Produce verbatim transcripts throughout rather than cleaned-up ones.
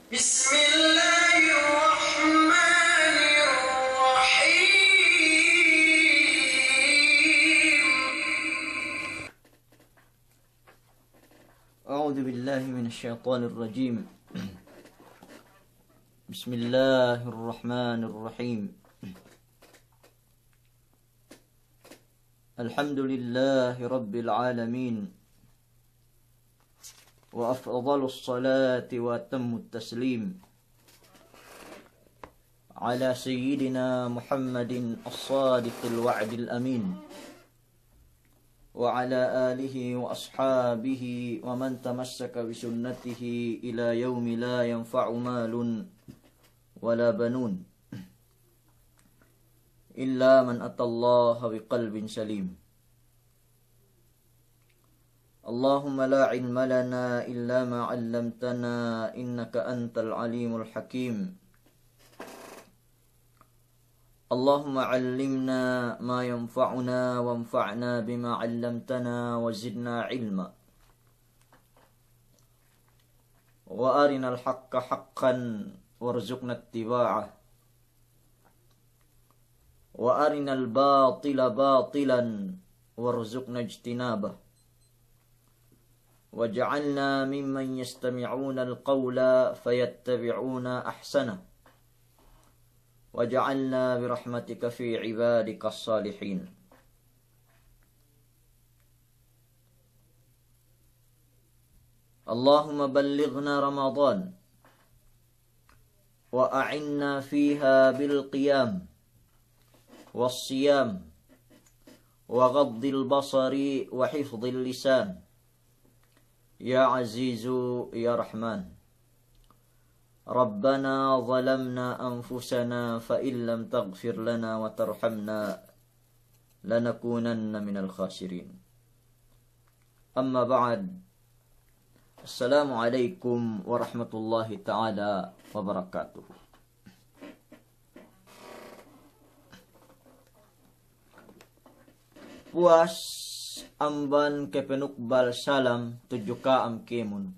بسم الله الرحمن الرحيم. أعوذ بالله من الشيطان الرجيم. بسم الله الرحمن الرحيم. الحمد لله رب العالمين، وأفضل الصلاة وأتم التسليم على سيدنا محمد الصادق الوعد الأمين، وعلى آله وأصحابه ومن تمسك بسنته إلى يوم لا ينفع مال ولا بنون إلا من أتى الله بقلب سليم. اللهم لا علم لنا إلا ما علمتنا إنك أنت العليم الحكيم. اللهم علمنا ما ينفعنا وانفعنا بما علمتنا وزدنا علما. وأرنا الحق حقا وارزقنا اتباعه، وأرنا الباطل باطلا وارزقنا اجتنابه، واجعلنا ممن يستمعون القول فيتبعون أحسنه، واجعلنا برحمتك في عبادك الصالحين. اللهم بلغنا رمضان وأعنا فيها بالقيام والصيام وغض البصر وحفظ اللسان يا عزيز يا رحمن. ربنا ظلمنا أنفسنا فإن لم تغفر لنا وترحمنا لنكونن من الخاسرين. أما بعد. السلام عليكم ورحمة الله تعالى وبركاته. Puwas amban kapanukbal salam tudju ka'am kēmon.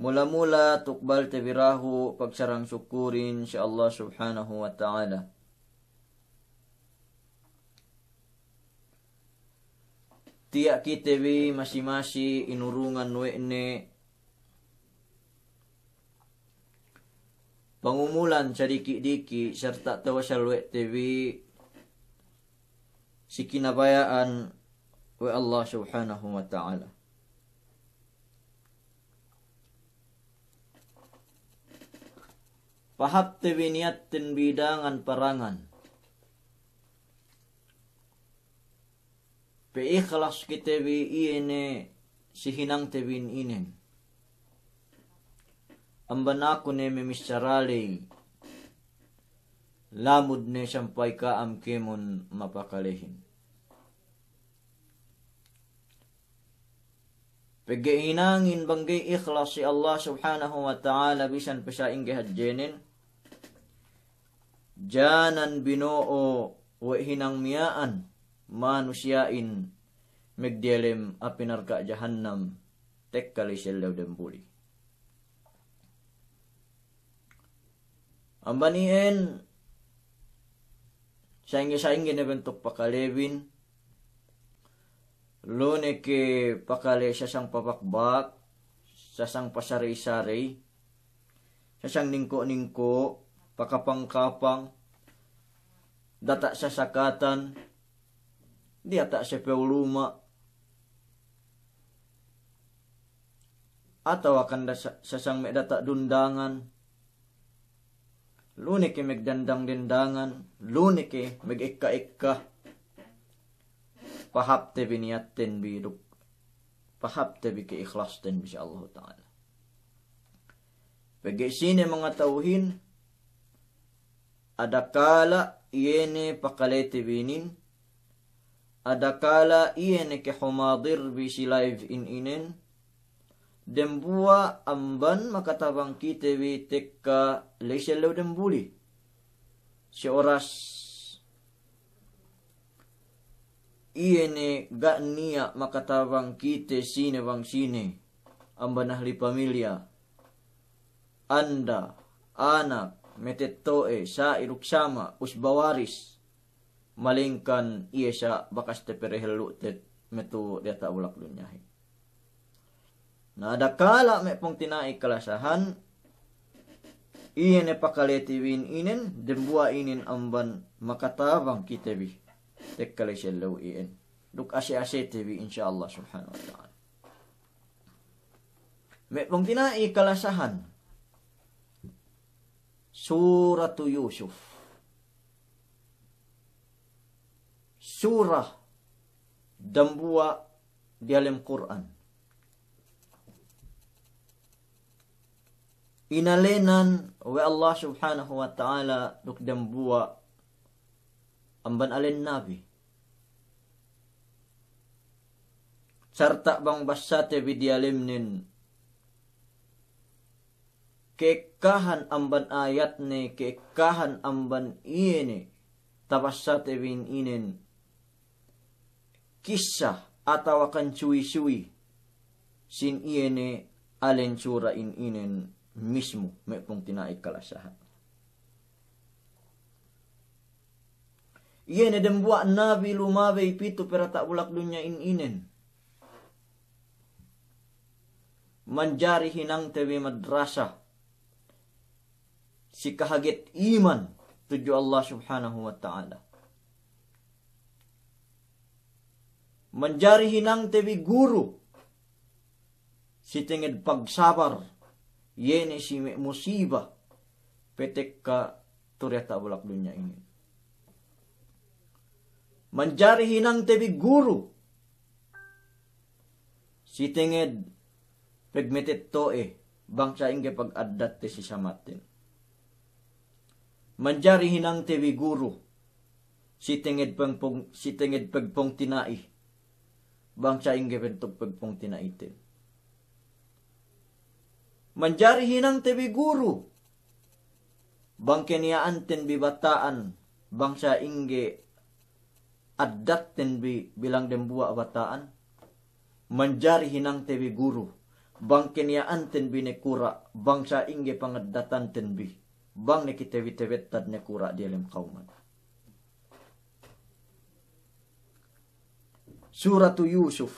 Mula-mula tukbalte bi dahu' pagsarang-sukurin si Allah Subhanahu wa Ta'ala. Tiya' kite bi masi-masi inurungan we' ne pangumulan sadiki'-diki' sarta' tawasal we' te bi si kinabaya'an we' Allah Subhanahu wa Ta'ala. Pahāpte bi niyatten bi dangan-parangan. Pe ikhlas kite bi iye ne si hinangte bi inin. Amban aku ne mamissara ley, lamud ne sampay ka'am kēmon mapakalehin. Pegge' hinangin bang ga'i ikhlas si Allah Subhanahu wa Ta'ala bisan pe sa'ingge hadjenen, jānan bino'o we' hinang miya'an manusiya'in magdiyalem api narka' jahannam tekka ley si ellew dembuli. Amban iyan, sa'ingge-sa'ingge ne bentuk pakalebin, lu ne ke pakale sasang pabakbak, sasang pasarey-sarey, sasang ningko'-ningko', pakapang-kapang, data' sasakatan, diyata' sepew luma', atawa kan da sa-, sasang me' data' dundangan, lu ne ke magdandang-dandangan, lu ne ke magekka-ekka. Pahāpte bi niyatten bi duk, pahāpte bi keiklasten bi si Allahu Ta'ala. Pegge' sine mangata'uhin, adakala' iye ne pakalete bi inin, adakala' iye ne ke humadir bi si live in inen, dembuwa' amban makatabang kite bi tekka ley si ellew dembuli. Si oras iye ne ga' niya' makatabang kite sine bang sine. amban ahli pamilya, anda, anak, matetto'e, sa'i duk sama', usba waris, malingkan iye sa' bakas te perehellu'te metu'u diyata' bulak dunyahin. Na, adakala' me' pungtina'i kalasahan, iye ne pakalete bi inin, dembuwa' inin amban makatabang kite bi tekka ley si ellew iyan. Duk ase-asete bi, insya Allah subhanahu wa ta'ala. Me' pungtina'i kalasahan, Suratu Yusuf. Sura dambuwa' diyalem Kur'an. Inalenan we' Allah subhanahu wa ta'ala duk dambuwa' amban alen nabi. Sarta' bang bassate bi diyalemnen, ke'ekkahan amban ayatne, ke'ekkahan amban iye ne tabassate bi inin, kissa atawakan suwi-suwi sin iye ne alen sura inin mismu, me' pungtina'i kalasahan. Iye ne dembuwa' nabi lumabey pitu pe diyata' bulak dunya inin. Manjari hinangte bi madrasa si kahaget iman tudju Allah subhanahu wa ta'ala. Manjari hinangte bi guru si tenged pagsabar, iye ne si me' musiba pe tekka tu diyata' bulak dunya inin. Manjari hinangte bi guru si tenged pegmetetto'e bang sa'ingge pagaddatte si samaten. Manjari hinangte bi guru si tenged pengpung-, si tenged pegpungtina'i bang sa'ingge bentuk pegpungtina'iten. Manjari hinangte bi guru bang keniya'anten bi bata'an bang sa'ingge addatten bi bilang dembuwa' bata'an. Manjari hinangte bi guru bang keniya'anten bi nakura' bang sa'ingge pangaddatanten bi, bang ne kite bi tebettad nakura' diyalem kawman. Suratu Yusuf.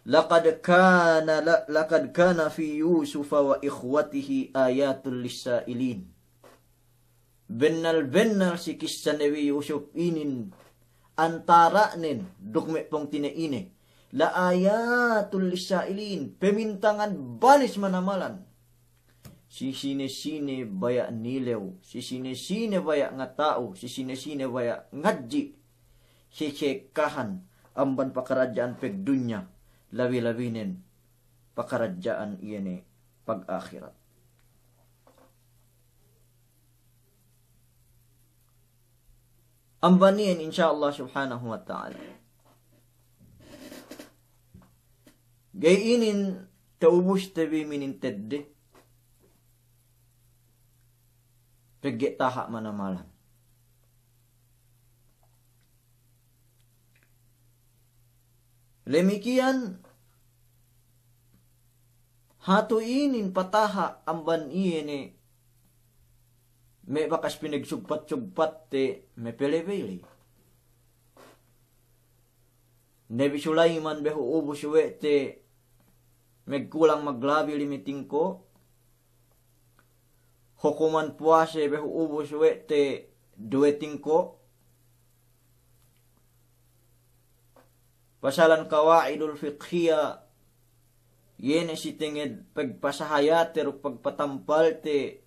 Laqad kana la-, laqad kana fi Yusufa wa ikhwatihi ayatul lissa'ilin. Bennal-bennal si kissa Nabi Yusuf inin antara'nen duk me' pungtina'ine, la ayatul lissa'ilin, pemintangan banes manamalan. Si sine-sine baya' nilew, si sine-sine baya' ngata'u, si sine-sine baya' ngadji', si ke'ekkahan amban pakaradja'an pagdunya, labi-labinen pakaradja'an iye ne pagahirat. Amban iyan, insya Allah subhanahu wa ta'ala. Ga'i inin ta'ubuste bi minintedde, pegge' taha' manamalan. Lemikiyan, hatu inin pataha' amban iye ne me' bakas pinagsugpat-sugpatte me' pele-pele. Nabi Sulaiman behu ubus we' te megkulang maglabi lime tingko'. Hukuman puwase behu ubus we' te duwe tingko'. Pasalan kawa'idul fiqhiya, iye ne si tenged pagpasahayate duk pagpatampalte,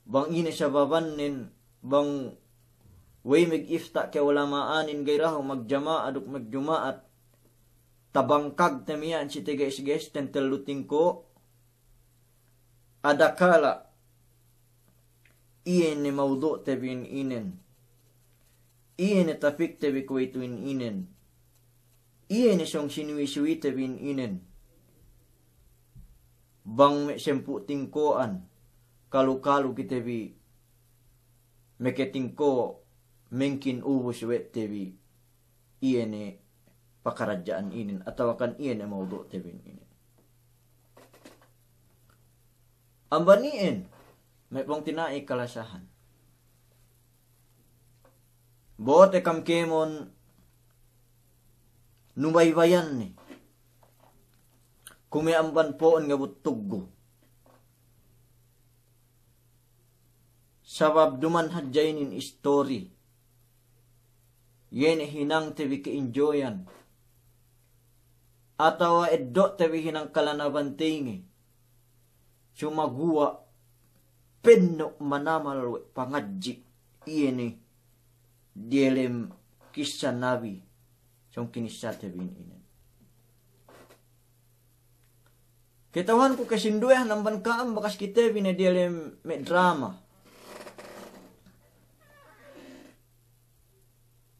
bang ine sababannen, bang we'ey magifta' ka'ulama'anin ga'i dahu' magjama'a duk magjuma'at, tabangkagte miya'an si taga'is-ga'istehin tellu tingko', adakala' iye ne mawdu'te bi inin, iye ne tapikte bi kuwe'itu inin, iye ne sōng sinuwi-suwite bi inin, bang me' sampū' tingko'an, kalu-kalu kite bi makatingko', mengkin ubus we' te bi iye ne pakaradja'an inin, atawakan iye ne mawdu'te bi inin. Amban iyan, me' pungtina'i kalasahan. Bo'ote kam kēmon nubaybayan ne. Kuwe' amban po'on ngabu' tuggu. Sabab duma'in hadja inin istori. Iye ne hinangte bi ke-enjoyan. Atawa eddo'te bi hinang kalanaban teyinge. Sumaguwa' penno' manamal we' pangadji' iye ne diyalem kissa nabi. Sōng kinissate bi inin. Kata'uhanku kasinduwehan amban ka'am bakas kite bi ne diyalem me' drama.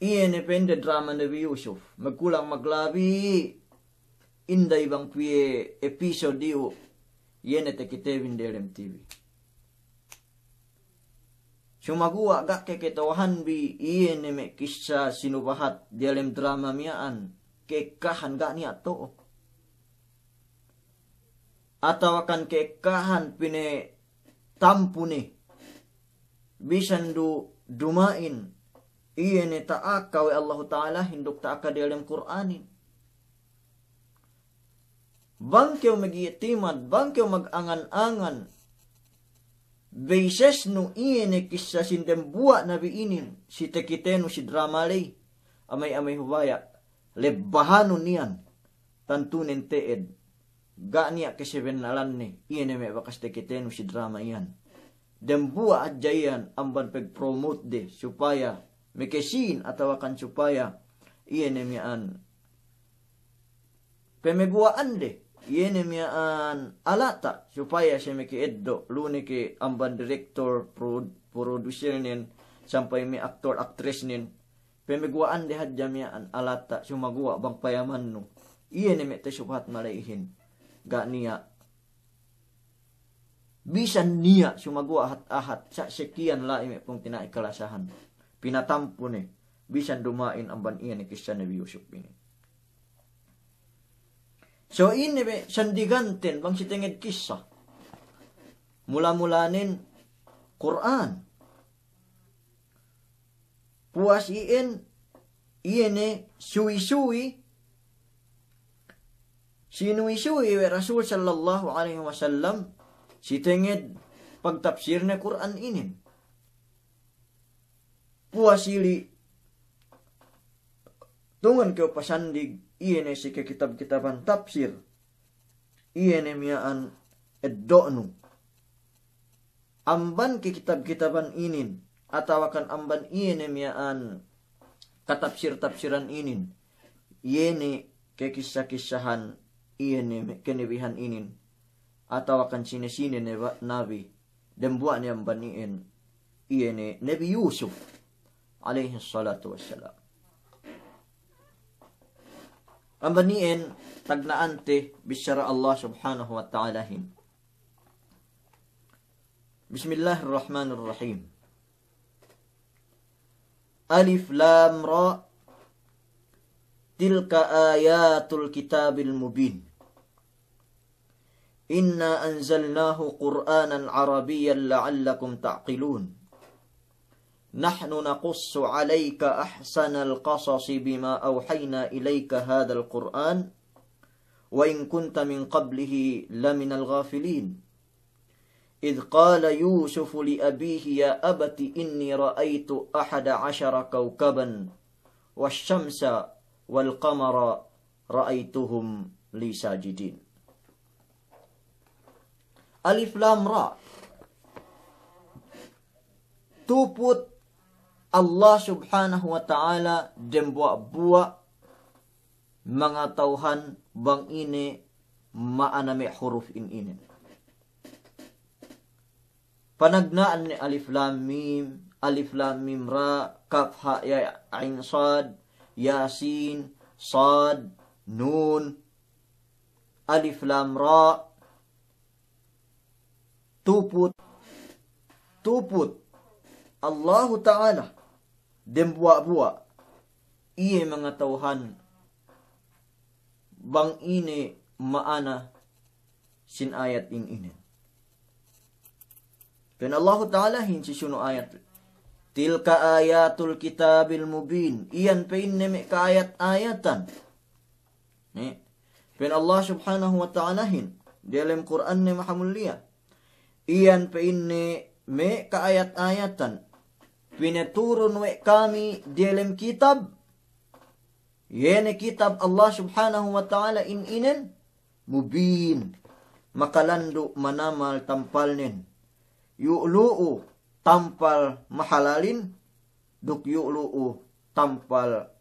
Iye ne pa'inde drama Nabi Yusuf. Magkulang maglabi inday bang piye episode iyu, iye ne takite bi ne diyalem T V. Sumaguwa' ga' ke kata'uhanbi iye ne me' kissa sinubahat diyalem drama miya'an, ke'ekkahan ga' niya' to'o. Atawakan ke'ekkahan pinatampu ne. Bisan du duma'in iye ne ta'aka we' Allahu Ta'alahin duk ta'aka diyalem Kur'anin. Bang kew mag'i'timad, bang kew magangan-angan, besesnu iye ne kissa sin dembuwa' nabi inin, si takitenu si drama ley, amay-amay hubaya', lebbahanun iyan, tantunen te'ed, ga' niya' kasabennalanne, iye ne me' bakas takitenu si drama iyan. Dembuwa' hadja iyan amban pagpromote de, supaya makasīn atawakan supaya iye ne miya'an pamaguwa'ande, iye ne miya'an alata', supaya siye maka'eddo', lu ne ke amban director, pro-, producernen, sampay me' actor, actressnen, pamaguwa'ande hadja miya'an alata', sumaguwa' bang payamannu. Iye ne me' tasubahat mala'ihin. Ga' niya' bisan niya' sumaguwa' ahat-ahat, sa' sekian la'i me' pungtina'i kalasahan. Pinatampu ne, bisan duma'in amban iye ne kissa Nabi Yusuf inin. So ine be sandiganten bang si tenged kissa. Mula-mulanen Kur'an. Puwas iyan, iye ne suwi-suwi, sinuwi-suwi we' Rasul sallallahu alaihi wasallam, si tenged pagtapsirne Kur'an inin. Puwas ili', tungan kew pasandig, iye ne si kakitab-kitaban tapsir, iye ne miya'an eddo'nu. Amban kakitab-kitaban inin, atawakan amban iye ne miya'an katapsir-tapsiran inin, iye ne kakissa-kissahan, iye ne me' kanabihan inin, atawakan sine-sine ne ba-, nabi, dembuwa' ne amban iyan, iye ne Nabi Yusuf, alaihis salatu wassalam. Amban iyan, tagna'ante bissara Allah subhanahu wa ta'alahin. بسم الله الرحمن الرحيم. ألف لام را. تلك آيات الكتاب المبين. إنا أنزلناه قرآنا عربيا لعلكم تعقلون. نحن نقص عليك أحسن القصص بما أوحينا إليك هذا القرآن وإن كنت من قبله لمن الغافلين. إذ قال يوسف لأبيه يا أبت إني رأيت أحد عشر كوكبا والشمس والقمر رأيتهم لي ساجدين. Alif Lam Ra. Tuput Allah Subhanahu wa Ta'ala dembuwa'-buwa' mangata'uhan bang ine ma'ana me' huruf in inin. Panagna'an ne Alif Lam Mim, Alif Lam Mim Ra, Kaf Ha Ya Ain Sad, Yasin, Sad, Nun, Alif Lam Ra, tuput, tuput Allahu Ta'ala dembuwa'-buwa' iye mangata'uhan bang ine ma'ana sin ayat in inen. Pa'in Allahu Ta'alahin si sunu ayat, "Tilka ayatul kitabil mubin." Iyan pa'inne me' ka'ayat-ayatan. Ne? Pa'in Allah Subhanahu wa Ta'alahin diyalem Kur'anne mahamulliya, iyan pa'inne me' ka'ayat-ayatan pinaturun we' kami diyalem kitab, iye ne kitab Allah Subhanahu wa Ta'ala in inen, mubin, makalandu' manamal tampalnen. Yu' lu'u tampal mahalalin, duk yu' lu'u tampal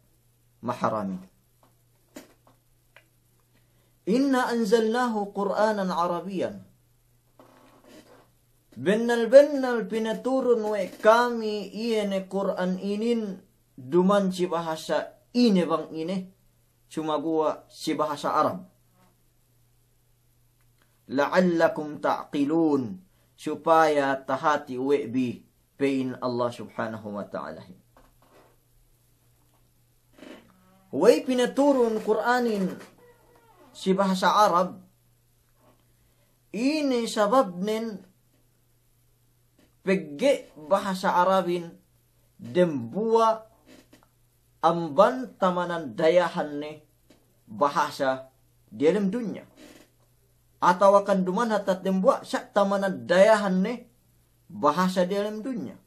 maharamin. Inna anzalnahu Qur'anan Arabiyyan. Bennal-bennal pinaturun we' kami iye ne Kur'an inin duman si bahasa ine bang ine, sumaguwa' si bahasa Arab. La'allakum ta'qilun, supaya tahati we' bi, pa'in Allah Subhanahu wa Ta'ala. We'ey pinaturun Kur'anin si bahasa Arab, ine sababnen pegge' bahasa Arabin dembuwa' amban tamanan dayahanne bahasa diyalem dunya. Atawakan duman hatat dembuwa' sa' tamanan dayahanne bahasa diyalem dunya.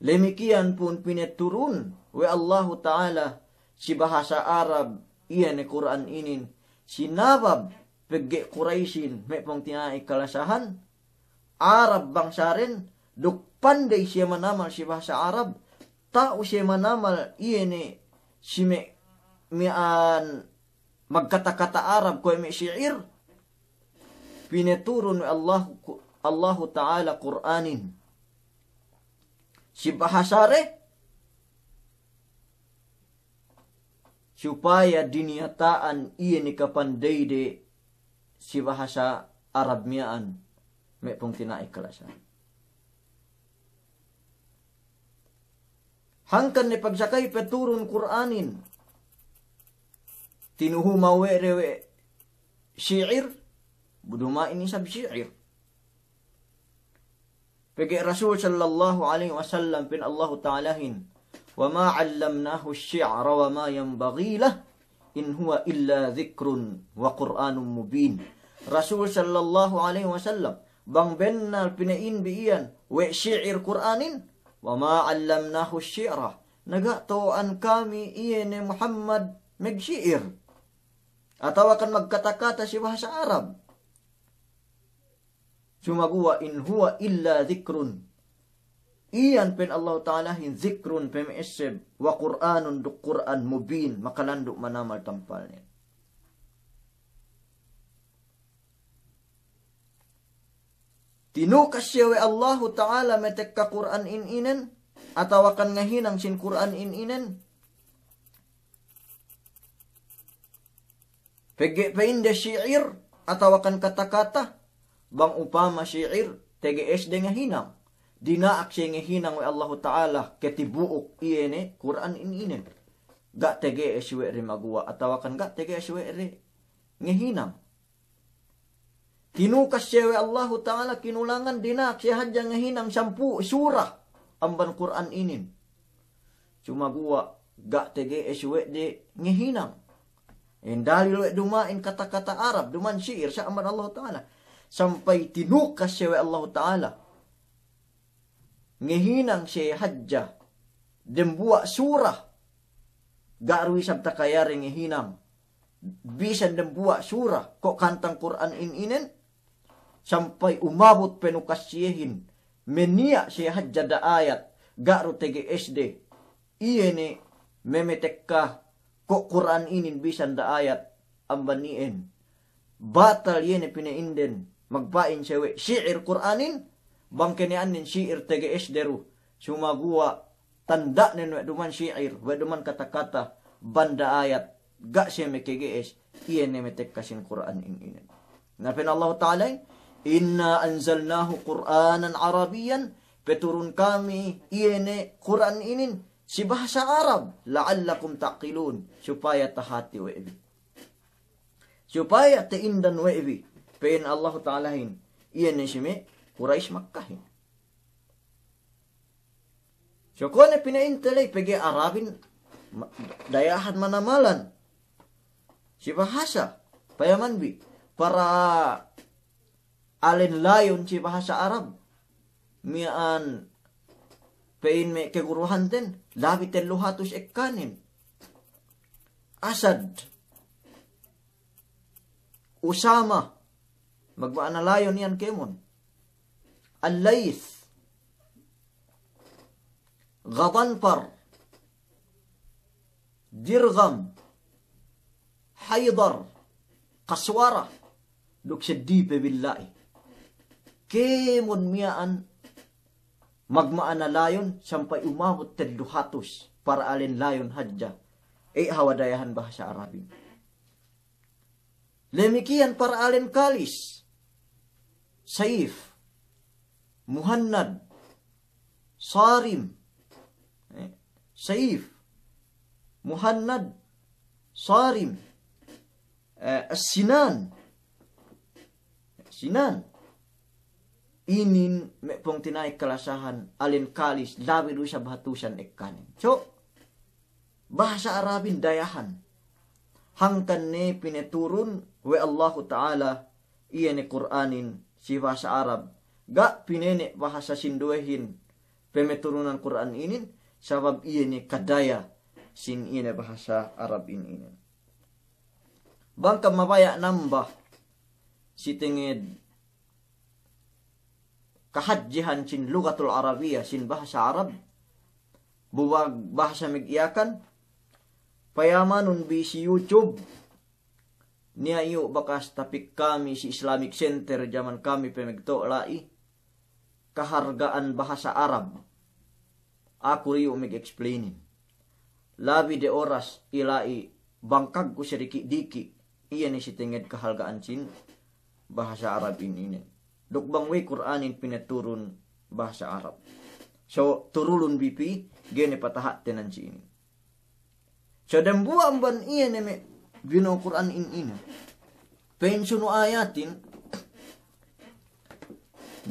Lemikiyan pun pinaturun we' Allahu Ta'ala si bahasa Arab iye ne Kur'an inin, sinabab pegge' Kuraisin, me' pungtina'i kalasahan, Arab bangsaren, duk pandey siye manamal si bahasa Arab, ta'u siye manamal iye ne si me' miya'an magkata-kata Arab kuwe' me' si'ir, pinaturun we' Allahu, Allahu Ta'ala Kur'anin si bahasade, supaya diniyata'an iye ne kapandeyde si bahasa Arab miya'an, me' pungtina'i kalasahan. Hangkan ne pagsakay paturun Kur'anin, tinuhuma we' de we' si'ir, bu duma'in isab si'ir. Pegge' Rasul sallallahu alaihi wasallam pa'in Allahu Ta'alahin, "Wa ma 'allamnahu ash-shi'ra wa ma yanbaghi lah, in huwa illa dhikrun wa Qur'anun mubin." Rasul sallallahu alaihi wasallam, bang bennal pina'in bi iyan we' si'ir Kur'anin, "Wa ma 'allamnahu ash-shi'ra." Na ga' tu'u'an kami iye ne Muhammad magsi'ir atawakan magkata-kata si bahasa Arab. Sumaguwa' in huwa illa dhikrun. Iyan pa'in Allahu Ta'alahin dhikrun, pama'esseb, wa Qur'anun, duk Qur'an, mubin, makalandu' manamal tampalnen. Tinukas siye we' Allahu Ta'ala matekka Qur'an in inen, atawakan ngahinang sin Qur'an in inen. Pegge' pa'inde si'ir atawakan kata-kata, bang upama si'ir, tege'esde ngahinang. Dina'ak siye ngahinang we' Allahu Ta'ala ketibu'uk iye ne Kur'an in inen. Ga' tege'es we' de maguwa', atawakan ga' tege'es we' de ngahinang. Tinukas siye we' Allahu Ta'ala, kinulangan dina'ak siye hadja ngahinang sampū' sura amban Kur'an inin. Sumaguwa' ga' tege'es we' de ngahinang. In dalil we' duma'in kata-kata Arab, duma'in si'ir sa' amban Allahu Ta'ala. Sampay tinukas siye we' Allahu Ta'ala ngahinang siye hadja dembuwa' sura. Ga' du isab takayade ngahinang bisan dembuwa' sura ko' kantang Kur'an in inen, sampay umabut panukas siyehin, maniya' siye hadja da ayat, ga' du tege'esde iye ne memetekka ko' Kur'an inin bisan da ayat amban iyan. Batal iye ne pina'inden magpa'in siye we' si'ir Kur'anin, bang keniya'annen si'ir tege'esde du. Sumaguwa' tanda'nen we' duma'in si'ir, we' duma'in kata-kata, bang da ayat, ga' siye mekege'es iye ne metekka sin Kur'an in inen. Na pa'in Allahu Ta'ala, "Inna anzalnahu Qur'anan Arabiyyan," paturun kami iye ne Kur'an inin si bahasa Arab, "la'allakum ta'qilun," supaya tahati we' bi. Supaya ta'indan we' bi, pa'in Allahu Ta'alahin, iye ne si me' Quraysh Makkahin. So kuwe' ne pina'inte ley pegge' Arabin ma-, dayahan manamalan si bahasa, payaman bi, para alen layon si bahasa Arab. Miya'an pa'in me' kaguruhanten, labi tellu hatus ekkanen. Asad, Usama, magma'ana layon iyan kēmon. Al-Layth, Ghadanfar, Dirgham, Haydar, Qaswara, duk seddili pe bi la'i. Kēmon miya'an magma'ana layon sampay umabut tellu hatus para alen layon hadja. E, hawal dayahan bahasa Arabin. Damikkiyan para alen kalis. Sayf, Muhannad, Sarim. E, Sayf, Muhannad, Sarim. E, Sinan. Sinan. Inin me' pungtina'i kalasahan alen kalis labi du isab hatusan ekkanen. So, bahasa Arabin dayahan. Hangkan ne pinaturun we' Allahu Ta'ala iye ne Kur'anin si bahasa Arab. Ga' pinene' bahasa sinduwehin pamaturunan Kur'an inin, sabab iye ne kadaya sin iye ne bahasa Arab inin. Bang kam mabaya' nambah si tenged kahadjehan sin Lughatul Arabiyah, sin bahasa Arab, bu ba-, bahasa mag'iyakan, payamanun bi si YouTube, niya' iyu' bakas tapik kami si Islamic Center jaman kami pe magto' la'i, kaharga'an bahasa Arab. Aku iyu' mag-explainin. Labi de oras ila'i bangkagku sedikit-dikit, iye ne si tenged kahalga'an sin bahasa Arab in inen. Duk bang we' Kur'anin pinaturun bahasa Arab. So, turulun bi pī, ga'i ne pataha'te nan si inin. So, dembuwa' amban iye ne me' ginu Kur'an in inen. Pa'in sunu ayatin,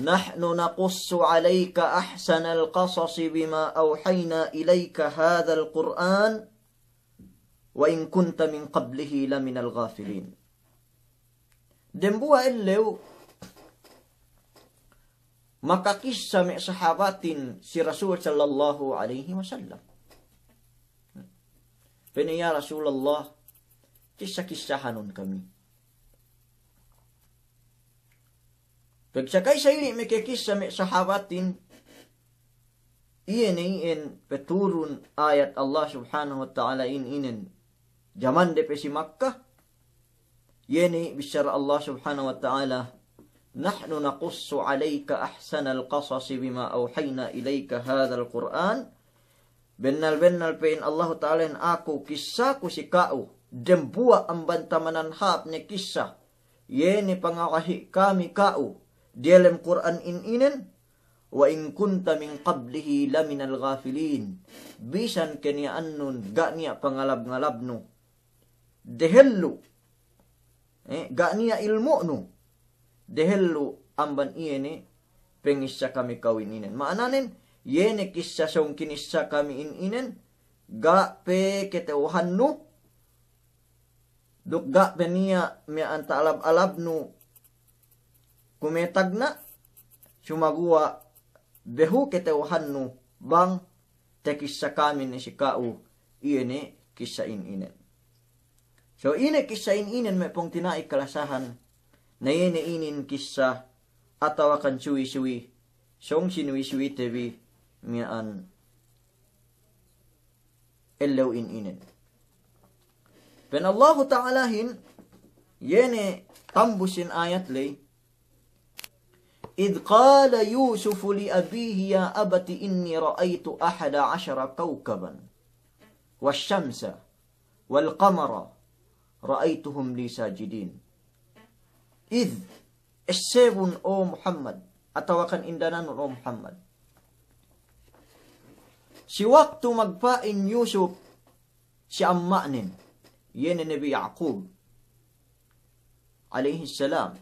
"Nahnu naqussu alayka ahsanal qasasi bima awhayna ilayka hadhal Qur'an, wa in kunta min qablihi laminal ghafilin." Dembuwa' ellew makakissa me' sahabatin si Rasul sallallahu alayhi wasallam. Pa'inne, "Ya Rasulallah, kissa-kissahanun kami." Pegge' sakay sa ili' makakissa me' sahabatin, iye ne iyan paturun ayat Allah Subhanahu wa Ta'ala in inen. Jaman de pe si Makkah, iye ne bissara Allah Subhanahu wa Ta'ala, "Nahnu naqussu alayka ahsanal qasasi bima awhayna ilayka hadhal Qur'an." Bennal-bennal pa'in Allahu Ta'alahin, aku kissaku si ka'u, dembuwa' amban tamanan hāp ne kissa, iye ne pangawahi' kami ka'u diyalem Kur'an in inen, "Wa in kunta min qablihi laminal ghafilin." Bisan keniya'annun ga' niya' pangalab-ngalabnu dehellu, eh, ga' niya' ilmu'nu dehellu amban iye ne pangissa kami ka'u in inen. Ma'ananen, iye ne kissa sōng kinissa kami in inen, ga' pe kata'uhannu, duk ga' pe niya' miya'an ta'alab-alabnu kuwe' tagna', sumaguwa' behu kata'uhannu bang takissa kami ne si ka'u iye ne kissa in inen. So, ine kissa in inen me' pungtina'i kalasahan, na iye ne inin kissa atawakan suwi-suwi, sōng sinuwi-suwite bi miya'an ellew in inen. Pa'in Allahu Ta'alahin, iye ne tambusin ayat ley, "Idh qala Yusufu li abihi ya abati inni ra'aytu ahada ashara kawkaban, wash-shamsa, wal-qamara, ra'aytuhum li sajidin." Idh, essebun, o Muhammad, atawakan indananun, o Muhammad. Si waktu magpa'in Yusuf si amma'nen, iye ne Nabi Ya'qub alayhis salam,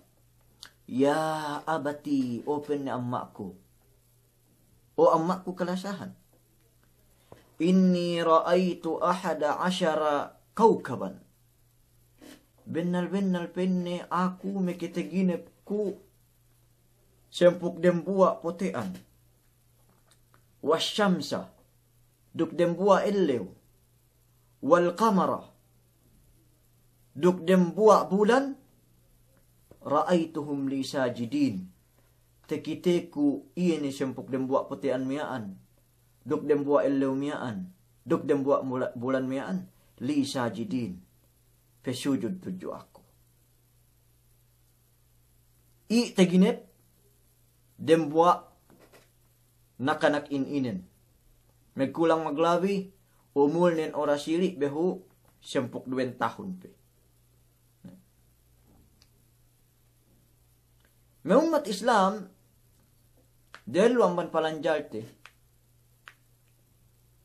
"Ya abati," o pa'inne amma'ku, o amma'ku kalasahan, "inni ra'aytu ahada ashara kawkaban." Bennal-bennal pa'inne aku meke taginepku sempū' dembuwa' pote'an. "Wash-shamsa," duk dembuwa' ellew. "Wal-qamara," duk dembuwa' bulan. "Ra'aytuhum li sajidin." Takiteku iye ne sempū' dembuwa' pote'an miya'an, duk dembuwa' ellew miya'an, duk dembuwa' mula-, bulan miya'an, li sajidin, pasujud tudju aku. I' taginep dembuwa' nakanak in inen. Magkulang maglabi, umulnen oras ili' behu sempū' duwen tahun pe. Me' ummat Islam, dehellu amban palanjalte,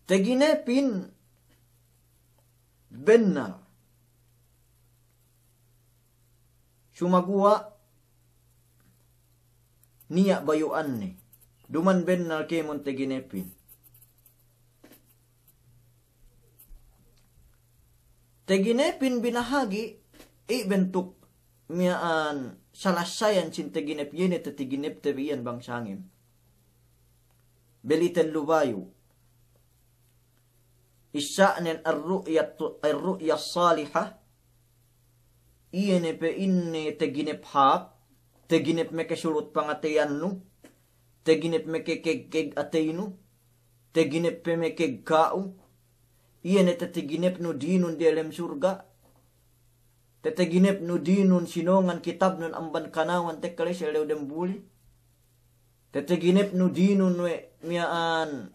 taginepin bennal. Sumaguwa' niya' bayu'anne, duma'in bennal kēmon taginepin. Taginepin binahagi', i' bentuk miya'an salassayan sin taginep, iye ne tataginepte bi iyan bang sangem. Beli tellu bayu'. Issa'nen ar-ru'yat-, ar-ru'ya as-salihah, iye ne pa'inne taginep hāp, taginep meke sulut pangateyannu, taginep meke keg-keg ateynu, taginep pe meke ka'u, iye ne tataginepnu dinun diyalem surga', tataginepnu dinun sinongan kitabnun amban kanawan tekka la'i si ellew dembuli, tataginepnu dinun we' miya'an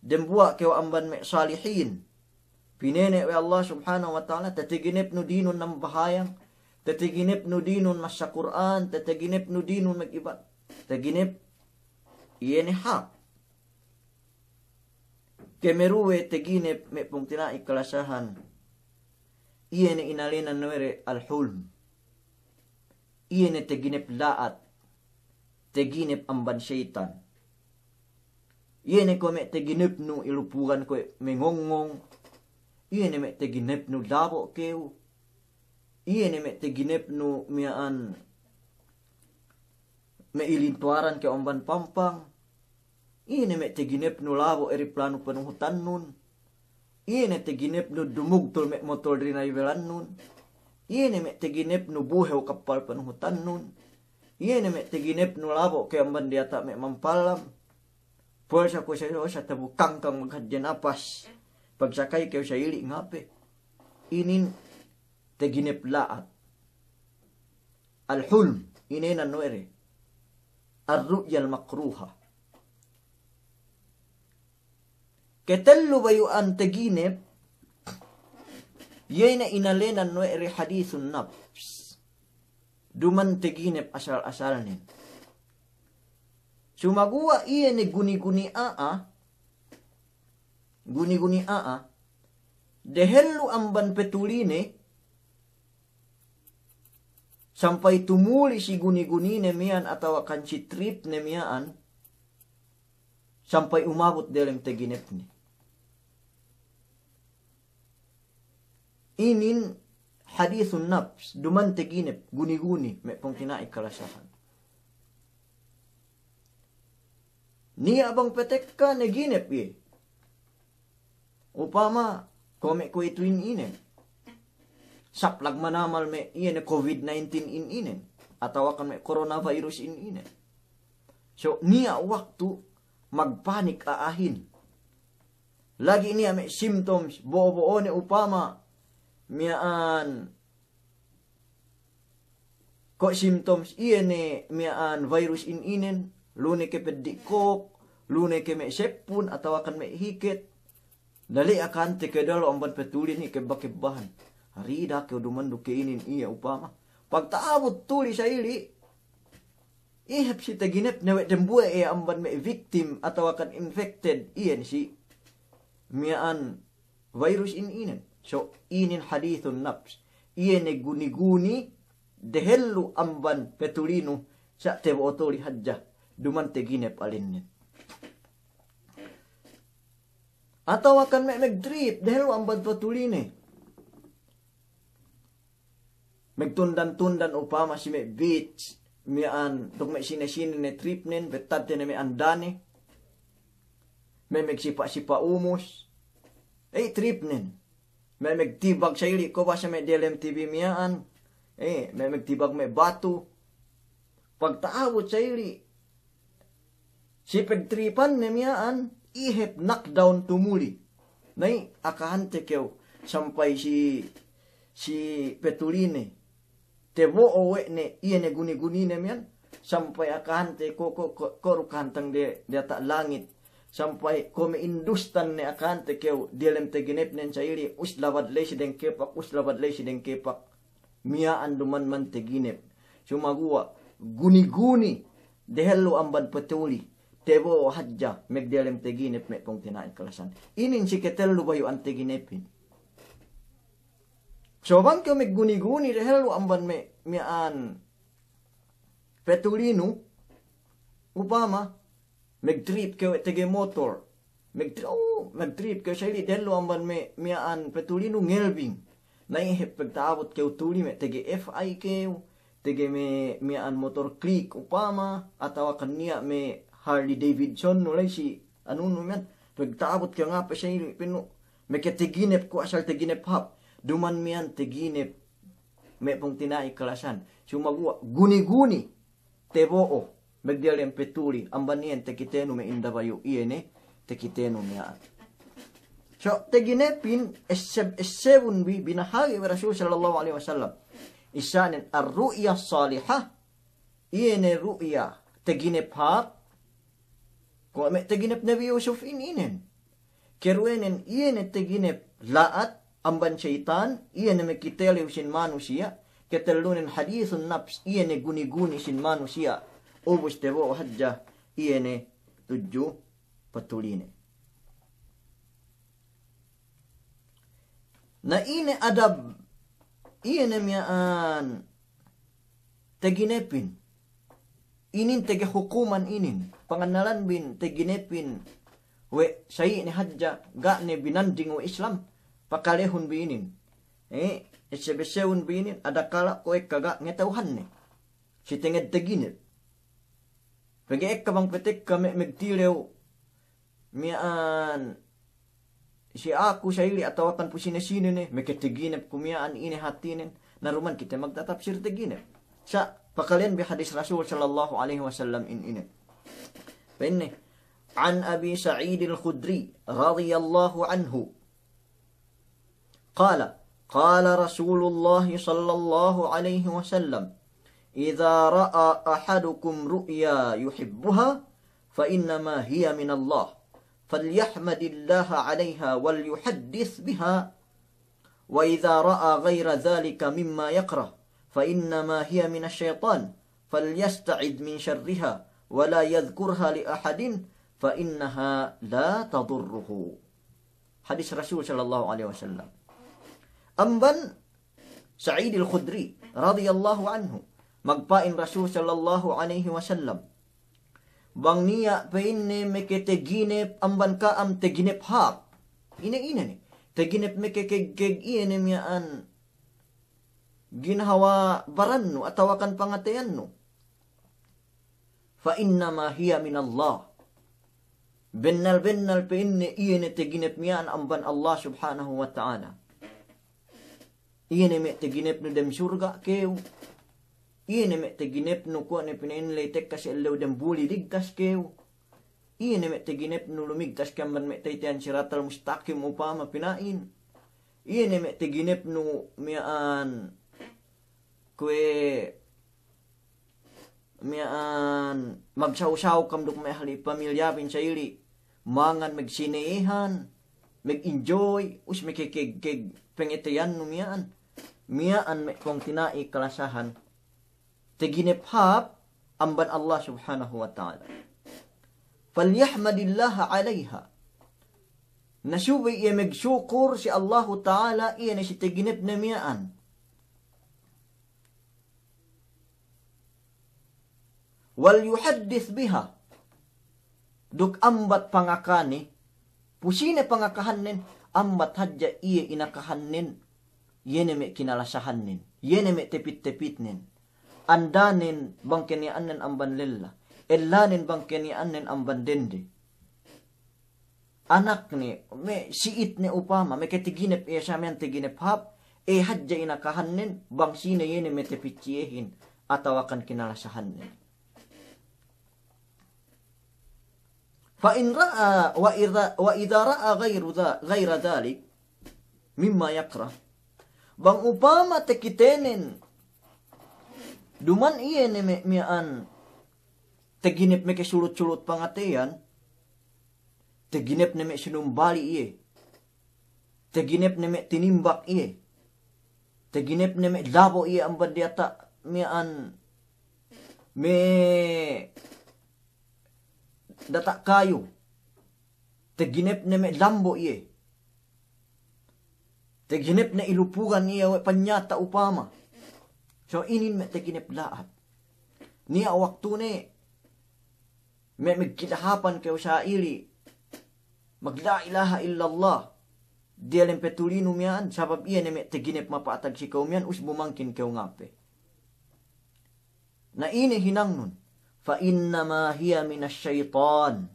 dembuwa' kew amban me' salihin, pinene' we' Allah Subhanahu wa Ta'ala, tataginepnu dinun nambahayang, tataginepnu dinun massa Kur'an, tataginepnu dinun mag'ibadat, taginep iye ne hāp. Kemeruwe taginep me' pungtina'i kalasahan, iye ne inalenan we' de al-hulm. Iye ne taginep la'at, taginep amban seyitan. Iye ne kuwe' me' taginepnu ilupugan kuwe' mengongngong. Iye ne me' taginepnu labo' kew. Iye ne me' taginepnu miya'an me' ilintuwaran kew amban pampang. Iye ne me' taginepnu labo' ereplanu panuhutannun. Iye ne taginepnu dumugtul me' motol dinayibelannun. Iye ne me' taginepnu buhew kappal panuhutannun. Iye ne me' taginepnu labo' kew amban diyata' me' mampalam. Puwelsa kuwe' sa, sa tabu kangkang maghadje napas. Pagsakay kew sa ili' ngape. Inin taginep la'at. Al-hulm, inēnan we' de. Ar-ru'ya al-makruha. Ketellu bayu'an taginep, iye ne inalenan we' de hadithun nafs. Duma'in taginep asal-asalnen. Sumaguwa' iye ne guni-guni a'a, guni-guni a'a, dehellu amban petuline, sampay tumuli si guni-gunine miya'an atawa kan si tripne miya'an, sampay umabut delem taginepne. Inin hadithun nafs, duma'in taginep, guni-guni, me' pungtina'i kalasahan. Niya' bang patekka ne ginep iye. Upama, kuwe' me' kuwe'itu in inen. Saplag manamal me' iye ne covid nineteen in inen. Atawa kan me' coronavirus in inen. So, niya' waktu magpanik a'ahin. Lagi' niya' me' symptoms, bo'o-bo'one upama, miya'an, ko' symptoms, iye ne miya'an virus in inen, lu ne ke peddi' kok, lu ne ke me' seppun, atawa kan me' hiket. Dali' akante ke dalu amban petulin i' kebba-kebbahan. Arida kew duma'in du ke inin iye upama. Pagta'abut tuli sa ili', Ihep si teginepne we' dembuwe' iye amban me' victim atawakan infected iyan si miya'an virus in inen. So, inin hadithun nafs. Iye ne guni-guni dehellu amban petulinu sa' tebo'o tuli hadja duman teginep alennen. Atawakan me' megtrip dehellu amban petuline. Megtundan-tundan upama si me' beach, miya'an duk me' sine-sine ne tripnen, bettadte ne me' andane. Me' megsipa'-sipa' umus. Ey, tripnen. Me' megtibag sa ili' ko' basa me' diyalem T V miya'an. Ey, me' megtibag me' batu. Pagta'abut sa ili', si pegtripanne miya'an, ihep knockdown tumuli. Na'i, akahante kew sampay si, si petuline tebo'o we' ne, iye ne guni-gunine miya'an, sampay akahante ko', ko', ko', ko' du kahantang de, diyata' langit. Sampay ko' me' industan ne akahante kew diyalem teginepnen sa ili', us labad ley si dengkepak, us labad ley si dengkepak. Miya'an duman man teginep. Sumaguwa' guni-guni dehellu amban petuli, tebo'o hadja megdiyalem teginep me' pungtina'i kalasahan. Inin si ketellu bayu'an teginepin. So bang kew megguni-guni dehellu amban me', miya'an petulinu, upama megtrip kew we' tege motor. Megtri-, oh, megtrip kew sa ili' dehellu amban me', miya'an petulinu ngelbing. Na'i, hep pegta'abut kew tuli me' tege F I kew, tege me', miya'an motor Click upama, atawakan niya' me' Harley Davidson nu ley si anunu miya'an. Pegta'abut kew ngape sa ili' pinu, meke teginep ku asal teginep hap. Duman miya'an teginep me' pungtina'i kalasahan. Sumaguwa' guni-guni tebo'o megdiyalem petuli, amban iyan tekitenu me' inda bayu' iye ne tekitenu miya'an. So, teginepin esseb-, essebun bi, binahagi' we' Rasul sallallahu alaihi wasallam. Isa'nen ar-ru'ya salihah, iye ne ru'ya teginep hap, kuwe' me' teginep Nabi Yusuf in inen. Keruwenen iye ne teginep la'at amban seyitan, iye ne mekitelew sin manusiya', ketellunen hadithun nafs, iye ne guni-guni sin manusiya', ubus tebo'o hadja iye ne tudju petuline. Na ine adab, iye ne miya'an teginepin. Inin tege hukuman inin. Pangannalan bin teginepin we' sa'i ne hadja ga' ne binanding we' Islam. Pakalehun bi inin. Eh, esseb-essebun bi inin, adakala' ko' ekka ga' ngeta'uhanne si tenged teginep. Pegge' ekka bang petekka me', megtilew miya'an si aku sa ili' atawakan pu sine-sine ne, meke teginep ku miya'an, ine hatinen, na duman kite magtatapsir teginep. Sa' pakalehan bi hadis Rasul sallallahu alaihi wasallam in ine. Pa'inne, عن أبي سعيد الخدري رضي الله عنه قال، قال رسول الله صلى الله عليه وسلم: إذا رأى أحدكم رؤيا يحبها فإنما هي من الله، فليحمد الله عليها وليحدث بها، وإذا رأى غير ذلك مما يكره فإنما هي من الشيطان، فليستعذ من شرها ولا يذكرها لأحد فإنها لا تضره. Hadis Rasul sallallahu alaihi wasallam. Amban Sa'id Al-Khudri radiyallahu anhu, magpa'in Rasul sallallahu alaihi wasallam, bang niya' pa'inne meke teginep amban ka'am teginep hāp. Ine-ine ne? Teginep meke keg-, keg-, iye ne miya'an ginhawa barannu atawakan pangateyannu. Fa innama hiya minallah. Bennal-bennal pa'inne iye ne teginep miya'an amban Allah Subhanahu wa Ta'ala. Iye ne me' teginepnu dem surga' kew. Iye ne me' teginepnu kuwe' ne pina'in ley tekka si ellew dem buli ligtas kew. Iye ne me' teginepnu lumigtas kew amban me' tayteyan siratal mustaqim upama pina'in. Iye ne me' teginepnu miya'an kuwe' miya'an magsaw-saw kam duk me' ahli pamilyabin sa ili', mangan magsinehan, mag-enjoy, us meke keg-, keg-, pengeteyannu miya'an. Miya'an me' pungtina'i kalasahan. Teginep hāp, amban Allah Subhanahu wa Ta'ala. فليحمد الله عليها. Na subey iye magsukur si Allahu Ta'ala, iye ne si taginepne miya'an. وليحدث بها. Duk ambat pangakane, pu sine pangakahannen, ambat hadja iye inakahannen, iye ne me' kinalasahannen, iye ne me' tepit-tepitnen. Andanen bang keniya'annen amban lella, ellanen bang keniya'annen amban dende. Anakne, me' si'itne upama, me' kataginep iye sa miya'an taginep hāp, e hadja inakahannen, bang sine iye ne me' tepit si iyehin, atawakan kinalasahannen. فإن رأى، وإذا، وإذا رأى غير ذا-، غير ذلك مما يكره. Bang upama takitenen, duma'in iye ne me' miya'an taginep me' kasulut-sulut pangateyan, taginep ne me' sinumbali' iye, taginep ne me' tinimbak iye, taginep ne me' labo' iye amban diyata' miya'an me' data' kayu, taginep ne me' lambo' iye, taginep ne ilupugan iye we' panyata' upama. So inin me' taginep la'at. Niya' waktune me' magkidahapan kew sa'ili' mag la ilaha illallah diyalem petulinu miya'an, sabab iye ne me' taginep mapa'atag si kew miya'an, ubus bu mangkin kew ngape. Na ine hinangnun, فإنما هي من الشيطان.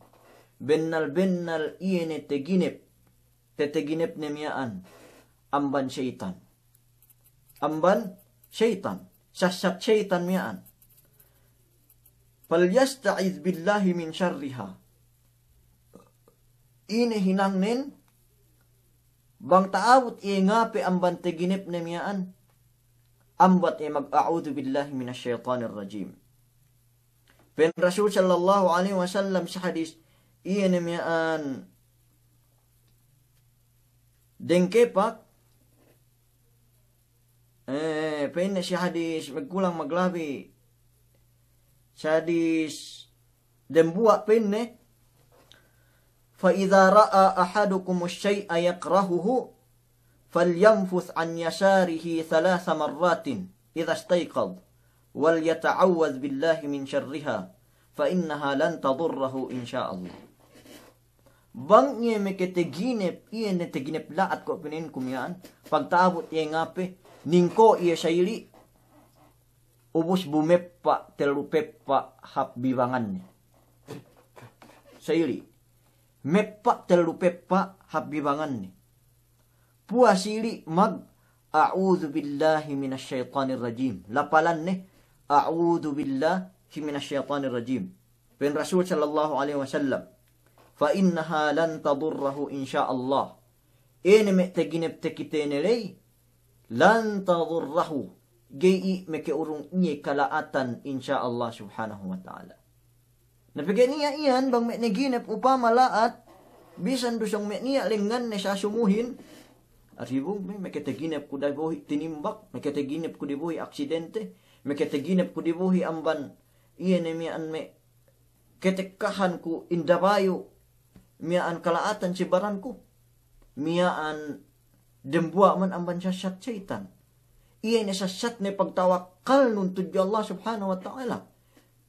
Bennal-bennal iye ne taginep, tataginepne miya'an amban seyitan. Amban seyitan, sassat seyitan miya'an. فليستعذ بالله من شرها. Ine hinangnen, bang ta'abut iye ngape amban taginepne miya'an, ambat iye mag-, أعوذ بالله من الشيطان الرجيم. Pa'in Rasul sallallahu alaihi wasallam si hadis, iye ne miya'an dengkepak, eh, pa'inne si hadis magkulang maglabi, si hadis dembuwa' pa'inne, فإذا رأى أحدكم الشيء يكرهه فلينفث عن يساره ثلاث مرات إذا استيقظ وليتعوذ بالله من شرها فإنها لن تضره إن شاء الله. Bang iye makataginep, iye ne taginep la'at ko' pina'inku miya'an, pagta'abut iye ngape, ningko' iye sa'ili', ubus bu meppa' tellu peppa' hap bibanganne. Sa'ili'. Meppa' tellu peppa' hap bibanganne. Puwas ili' mag, أعوذ بالله من الشيطان الرجيم. Lapalanne, أعوذ بالله من الشيطان الرجيم. Pa'in Rasul sallallahu alaihi wasallam, فإنها لن تضره إن شاء الله. Ine me' taginep takitene ley, لن تضره. Ga'i i' maka'urung iye kala'atan, insya Allah subhanahu wa ta'ala. Na pegge' niya' iyan bang me' naginep upama la'at, bisan du sōng me' niya' lengnganne sasumuhin, "Aribung me', makataginep ku dabohi' tinimbak, makataginep ku dabohi' aksidente, makataginep ku dabohi' amban iye ne miya'an me' katekkahan ku indabayu' miya'an kala'atan si baranku." Miya'an dembuwa' man amban sassat seyitan. Iye ne sassatne pagtawakkalnun tudju Allah subhanahu wa ta'ala.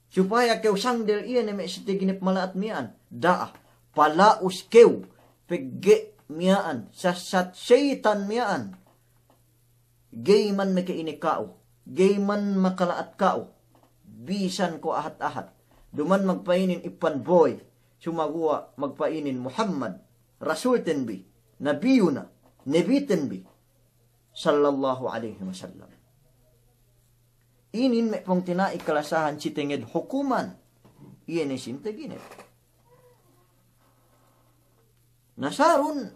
Supaya kew sangdel iye ne me' si taginep mala'at miya'an. Da'a, pala'us kew, pegge' miya'an, sassat seyitan miya'an. Ga'i man maka'ine ka'u, ga'i man makala'at ka'u, bisan ko' ahat-ahat. Duma'in magpa'inin Ippan Boy, sumaguwa' magpa'inin Muhammad, Rasulten bi, Nabiyuna, Nabiten bi, sallallahu alaihi wasallam. Inin me' pungtina'i kalasahan si tenged hukuman, iye ne sin taginep. Na sarun,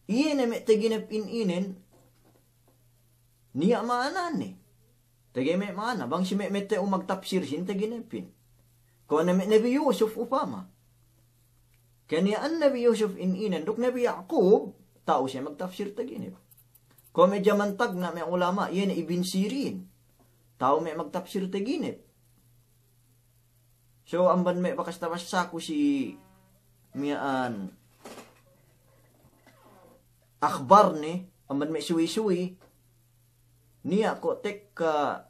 iye ne me' taginep in inen, niya' ma'anane. Tege me' ma'ana, bang si me' mete u magtapsir sin taginepin. Kuwe' ne me' Nabi Yusuf upama. Keniya'an Nabi Yusuf in inen, duk Nabi Ya'kub, ta'u siye magtapsir taginep. Kuwe' me' jaman tagna' me' ulama', iye ne Ibn Sirin. Ta'u me' magtapsir taginep. So, amban me' bakas tabassaku si miya'an akhbar ne, amban me' suwi-suwi, niya' ko' tekka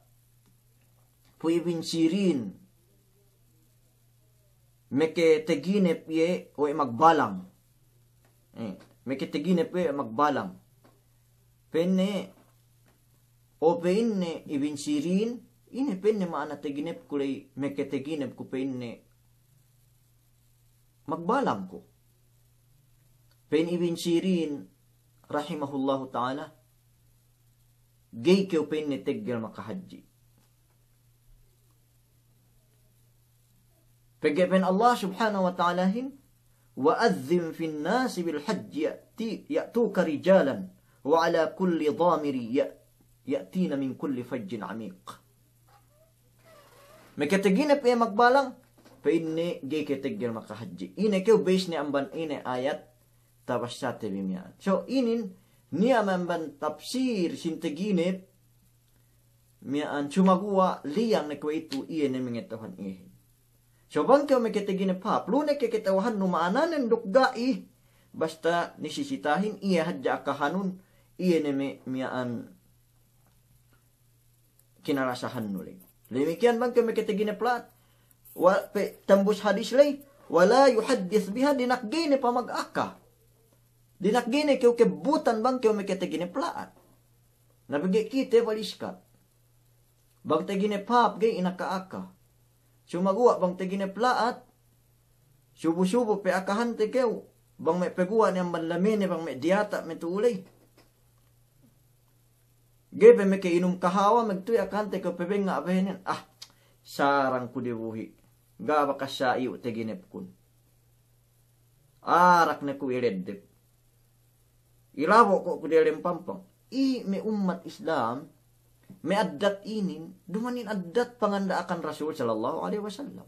pu Ibn Sirin, meke teginep iye we' magbalang. Eh, meke teginep iye magbalang. Pa'inne, o pa'inne Ibn Sirin, ine pa'inne ma'ana teginepku ley, meke teginepku pa'inne magbalang ku. Pa'in Ibn Sirin, rahimahullahu ta'ala, ga'i kew pa'inne teggel makahadji'. Pegge' pa'in Allah subhanahu wa ta'alahin, "Wa adhdhin fin nasi bil hajji ya'ti-, ya'tuka rijalan, wa ala kulli dhamiri ya-, ya'tina min kulli fajjin amiq." Meke teginep iye magbalang, pa'inne ga'i kew teggel makahadji'. Ine kew base ne amban ine ayat tabassate bi miya'an. So, inin niya' me' amban tafsir sin teginep miya'an, sumaguwa' liyang ne kuwe'itu iye ne me' ngata'uhan iyehin. So, bang kew meke teginep hāp, lu ne ke kata'uhannu ma'ananen duk ga'i, basta nisisitahin iye hadja akahanun, iye ne me' miya'an kinalasahannu ley. Damikkiyan bang kew meke teginep la'at. Wa-, pe-, tambus hadis ley, "Wa la yuhaddith biha," dina'ak ga'i ne pamagaka. Dina'ak ga'i ne kew kebbutan bang kew meke teginep la'at. Na pegge' kite baliskat. Bang teginep hāp ga'i inaka-aka. Sumaguwa' bang teginep la'at, subu-subu pe akahante kew, bang me' paguwa' ne amban lamene, bang me' diyata' me' tu'u ley. Ga'i pe meke inum kahawa, magtuwi akahante kew pabengnga' behenen. Ah, sarang ku de buhi'. Ga' bakas sa iyu' teginepkun. Arak ne ku ileddep. Ilabo' ko' ku diyalem pampang. I me' ummat Islam, me' addat inin, dumanin addat panganda'akan Rasul sallallahu alaihi wasallam.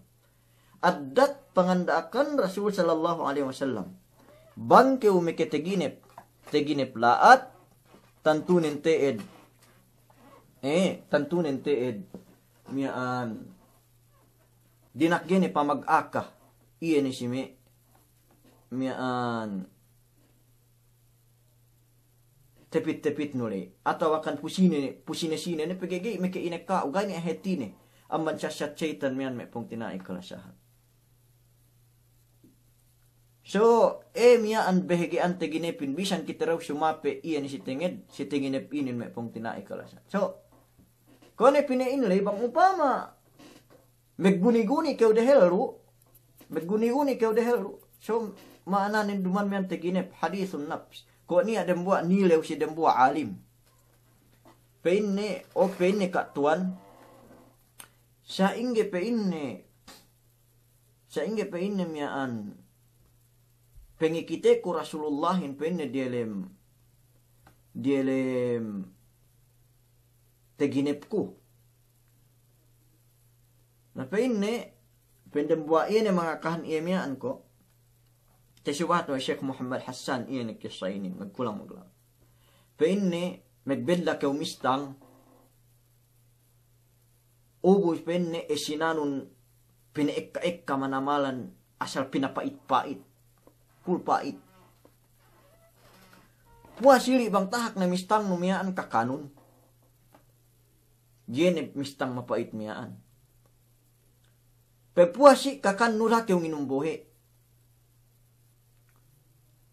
Addat panganda'akan Rasul sallallahu alaihi wasallam. Bang kew meke teginep, teginep la'at, tantunen te'ed. Eh, tantunen te'ed. Miya'an. Dina'ak ga'i ne pamagaka. Iye ne si me', miya'an tepit-tepitnu ley. Atawa kan pu sine, pu sine-sine ne pegge' ga'i meke ine ka'u, ga'i ne hātine. Amban sasat seyitan miya'an me' pungtina'i kalasahan. So, e miya'an behege'an teginepin, bisan kite dahu' sumape' iye ne si tenged, si teginep inin me' pungtina'i kalasahan. So, kone pine in ley bang upama, Magguni-guni kew dehellu, magguni-guni kew dehellu. So, ma'ananen duma'in miya'an taginep, hadithun nafs. Kuwe' niya' dembuwa' nilew si dembuwa' alim. Pa'inne, o pa'inne Ka' Tuwan, sa'ingge pa'inne, sa'ingge pa'inne miya'an pangikiteku Rasulullahin pa'inne diyalem, diyalem taginepku. Na pa'inne, pa'in dembuwa' iye ne mangakahan iye miya'an ko'. Tasubahat we' Sheikh Muhammad Hassan iye ne kissa inin, magkulang-maglang. Pa'inne, magbedda kew mistang, ubus pa'inne, e sinanun pina'ekka-ekka manamalan asal pinapa'it-pa'it. Kul pa'it. Puwas ili' bang tahak ne mistangnu miya'an kakanun. Ga'i ne mistang mapa'it miya'an. Pe puwas si kakannu da'a kew nginum bohe'.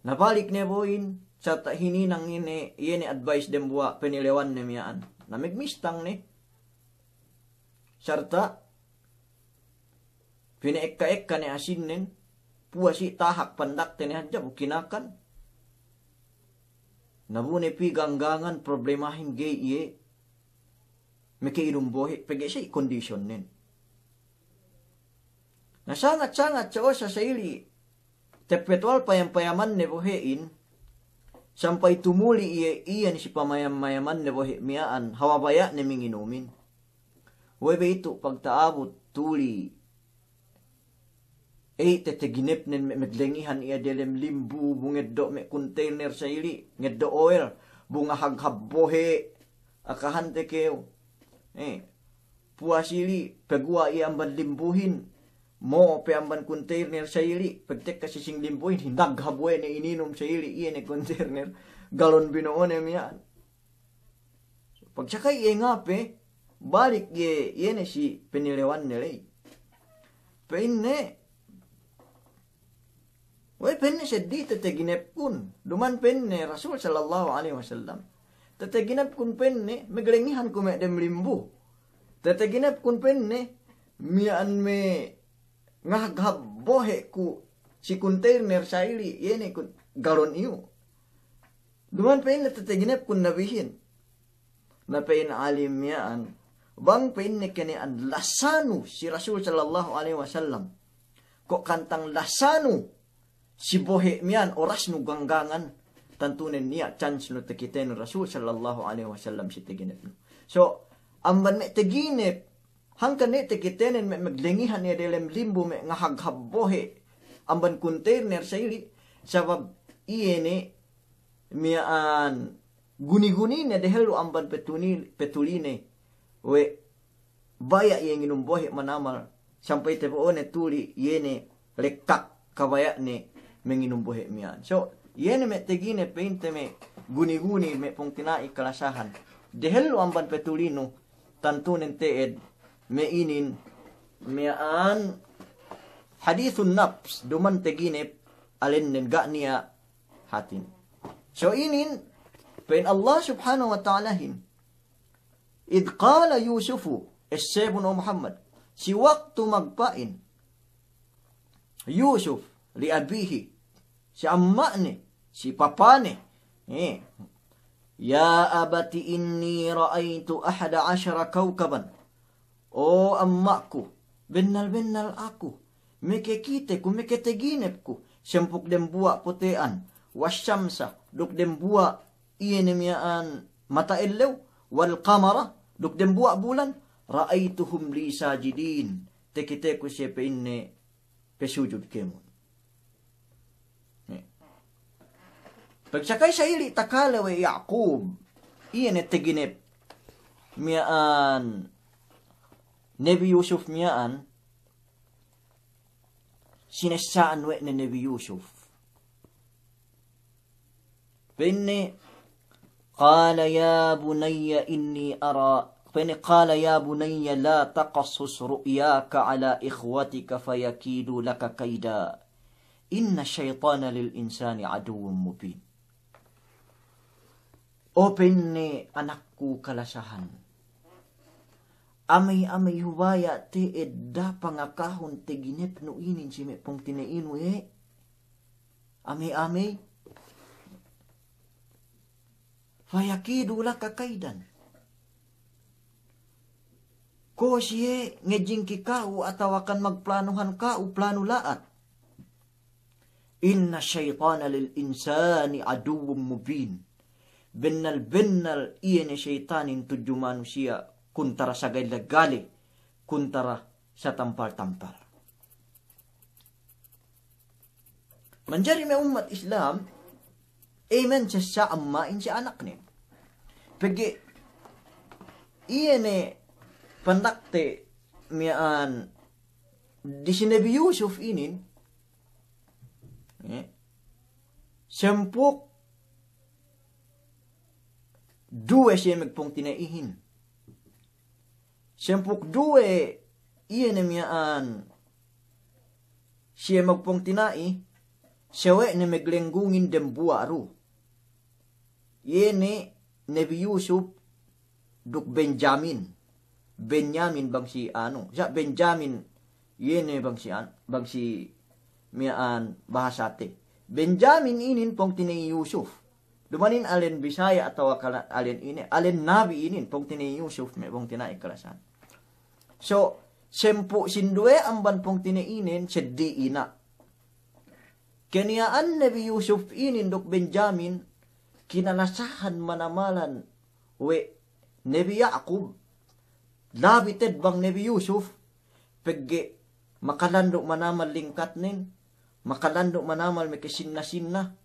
Na balik ne bo'in, sarta' hininang ine, iye ne advice dembuwa' panilewanne miya'an. Na magmistang ne. Sarta' pina'ekka-ekka ne asinnen, puwas si tahak pandakte ne hadja bu kinakan. Na bu ne pī ganggangan problemahin ga'i iye maka'inum bohe' pegge' sa'i kondisyonnen. Na sangat-sangat sa'osa sa'ili' teppetuwal payam-payamanne bohe'in, sampay tumuli' iye iyan si pamayam-mayamanne bohe' miya'an, hawal baya' ne manginumin. We'ey be itu' pagta'abut tuli' ey, tataginepnen me' maglengihan iye diyalem limbu, bu ngeddo' me' container sa'ili', ngeddo' oil, bu ngahaghab bohe', akahante kew. Eh, puwas ili', paguwa' iye amban limbuhin, mo'o pe amban kunteyner sa'ili', pegtekka si singlimbuhin, hindaghab we' ne ininum sa'ili', iye ne kunteyner, galon bino'one miya'an. Pagsaka iye ngape, balik iye, iye ne si penilewanne ley. Pa'inne, we' pa'inne seddi teteginepkun, duma'in pa'inne Rasul sallallahu alaihi wasallam. Teteginepkun pa'inne, meglengihan ku me' dem limbu. Teteginepkun pa'inne, miya'an me' ngahaghab bohe' ku si kunteyner sa'ili', iye ne kun-, galon iyu. Duma'in pa'inne teteginepkun nabihin. Na pa'in alim miya'an, bang pa'inne keniya'an lasanu si Rasul sallallahu alaihi wasallam, ko' kantang lasanu si bohe' miya'an orasnu ganggangan, tantunen niya' chance nu takitenu Rasul sallallahu alaihi wasallam si teginepnu. So, amban me' teginep, hangkan ne takitenen me' meglengihan iye delem limbu me' ngahaghab bohe' amban kunteyner sa'ili', sabab iye ne miya'an guni-gunine dehellu amban petuni-, petuline we' baya' iye nginum bohe' manamal, sampay tabo'one tuli iye ne lekkak kabaya'ne menginum bohe' miya'an. So, iye ne me' teginep pa'inte me' guni-guni me' pungtina'i kalasahan. Dehellu amban petulinu, tantunen te'ed me' inin miya'an hadithun nafs, duma'in teginep alennen ga' niya' hatin. So inin, pa'in Allah subhanahu wa ta'alahin, "Idh qala Yusufu," essebun o Muhammad, si waktu magpa'in Yusuf li abihi, si amma'ne, si papane, eh, "Ya abati inni ra'aytu ahada ashara kawkaban." O amma'ku, bennal-bennal aku mekekite ku, meketeginep ku, sempuk dembuwa' pote'an, washamsa, duk dembuwa' iye ne miya'an mata ellew, wal qamara, duk dembuwa' bulan, ra'aytuhum li sajidin, tekite ku siye pa'inne pesujud kēmon. Pagsakay sa'ili' takale we' Ya'kub, iye ne teginep miya'an Nebi Yusuf miya'an, sinessa'an we' ne Nebi Yusuf. Pa'inne, qala ya bunayya inni ara, pa'inne, qala ya bunayya la taqassus ru'yaka ala ikhwatika fayakidu laka kayda. Inna shaytana lil insani aduwwun mubin. O pa'inne anakku kalasahan, amey-amey hubaya' te'ed da pangakahun teginepnu inin si me' pungtina'inu, e. Amey-amey. Fayakidu laka kaydan. Ko' siye ngejingki ka'u atawakan magplanuhan ka'u planu la'at. Inna shaytana lil insani aduwwun mubin. Bennal-bennal iye ne seyitanin tudju manusiya' kuntara sagale-gale, kuntara satampal-tampal. Manjari me' ummat Islam, e men sessa' amma'in si anaknen. Pegge' iye ne pandakte miya'an di si Nebi Yusuf inin, e, sempuk duwe siye magpungtina'ihin. Sempuk duwe iye ne miya'an siye magpungtina'i, sawe'ne maglenggungin dembuwa' du. Iye ne Nebi Yusuf duk Benjamin. Benyamin bang si anu, sa' Benjamin iye ne bang si an-, bang si miya'an bahasate. Benjamin inin pungtina'i Yusuf. Duma'in alen Bisaya' atawa kala-, alen ine, alen nabi inin pungtina'i Yusuf me' pungtina'i kalasahan. So, sempuk sinduwe amban pungtina'inen seddi ina'. Keniya'an Nebi Yusuf inin duk Benjamin, kinalasahan manamalan we' Nebi Ya'kub, labi te'ed bang Nebi Yusuf, pegge' makalandu' manamal lingkatnen, makalandu' manamal makasinna-sinna.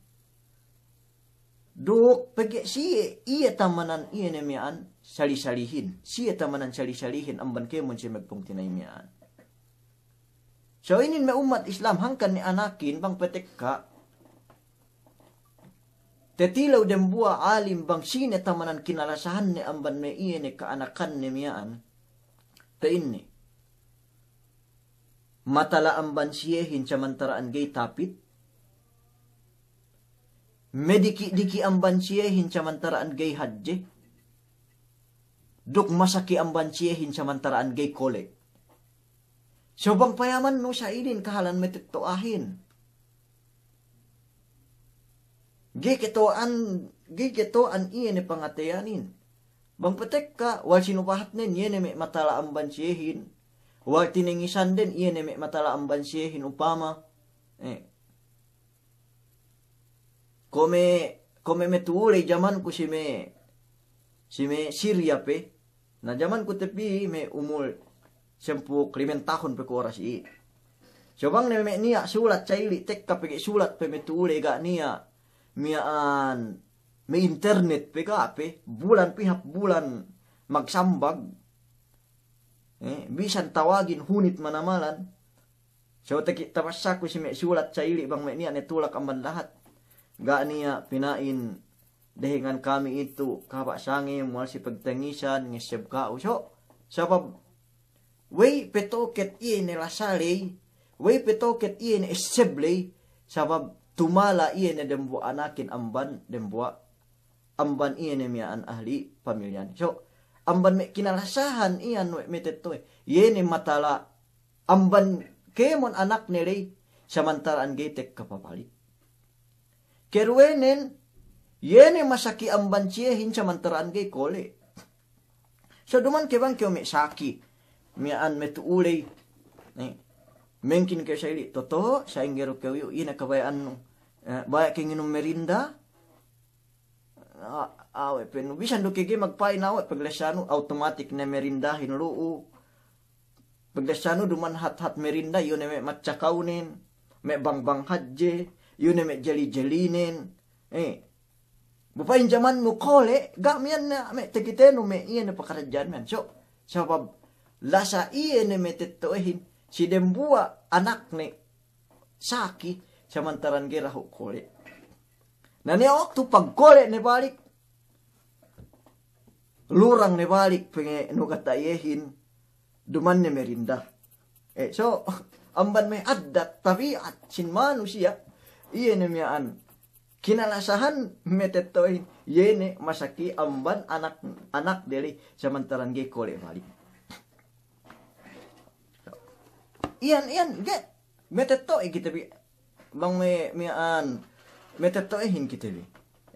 Duk pegge' siye, iye tamanan iye ne miya'an sali-salihin. Siye tamanan sali-salihin amban kēmon siye magpungtina'i miya'an. So inin me' ummat Islam, hangkan ne anakin bang pe tekka, tetilew dembuwa' alim bang sine tamanan kinalasahanne amban me' iye ne ka'anakanne miya'an. Pa'inne, matala amban siyehin samantara'an ga'i tapit, mediki'-diki' amban siyehin samantara'an ga'i hadje, duk masaki amban siyehin samantara'an ga'i kole'. So bang payamannu sa inin kahalan matetto'ahin, ga'i kata'uhan, ga'i kata'uhan iye ne pangateyanin. Bang pe tekka, wal sinubahatnen, iye ne me' matala amban siyehin. Wal tinengisanden, iye ne me' matala amban siyehin upama. Eh. Kuwe' me', kuwe' me' matu'u ley jamanku si me', si me' Siriya pe. Na jamanku te pī me' umul sempū' limen tahun pe ku oras iye. So bang ne me' niya' sulat sa ili' tekka pegge' sulat pe matu'u ley ga' niya' miya'an me' internet pe ga' pe, bulan pī hap bulan magsambag. Eh, bisan tawagin hunit manamalan. So teki' tabassaku si me' sulat sa ili' bang me' niya' ne tulak amban lahat. Ga' niya' pina'in dehengan kami itu, kahaba' sangem, wal si pagtengisan, ngesseb ka'u. So, sabab, we'ey pe toket iye ne lasa ley, we'ey pe toket iye ne esseb ley, sabab tumala iye ne dembuwa' anakin amban, dembuwa' amban iye ne miya'an ahli pamilyanen. So, amban me' kinalasahan iyan we' matetto'e, iye ne matala amban kēmon anakne ley, samantara'an ga'i tekka papalik. Keruwenen, iye ne masaki amban siyehin samantara'an ga'i kole'. So duman ke bang kew me' saki, miya'an matu'u ley. Eh, mengkin kew sa ili', "Toto', sa'ingge du kew iyu', ine kabaya'annu? Eh, baya' kew nginum merinda?" A-, awe' pe nu, bisan du ke ga'i magpa'in awe', paglessanu, automatic ne merindahin lu'u. Paglessanu duman hat-hat merinda, iyu' ne me' matsakawnen, me' bang-bang hadje, iyu' ne me' jeli-jelinen. Eh. Bu pa'in jamannu kole', ga' miya'an ne me' takitenu me' iye ne pakaradja'an miya'an. So, sabab lasa iye ne matetto'ehin, si dembuwa' anakne saki, samantara'an ga'i dahu' kole'. Na niya' waktu pagkole' ne balik, lurang ne balik pegge' nu kata iyehin, duman ne merinda. Eh, so, amban me' addat, tabi'at sin manusiya', iye ne miya'an kinalasahan matetto'ehin, iye ne masaki amban anak, anakde ley, samantara'an ga'i kole' balik. Iyan, iyan, ga'i matetto'e kite bi. Bang me', miya'an, matetto'ehin kite bi.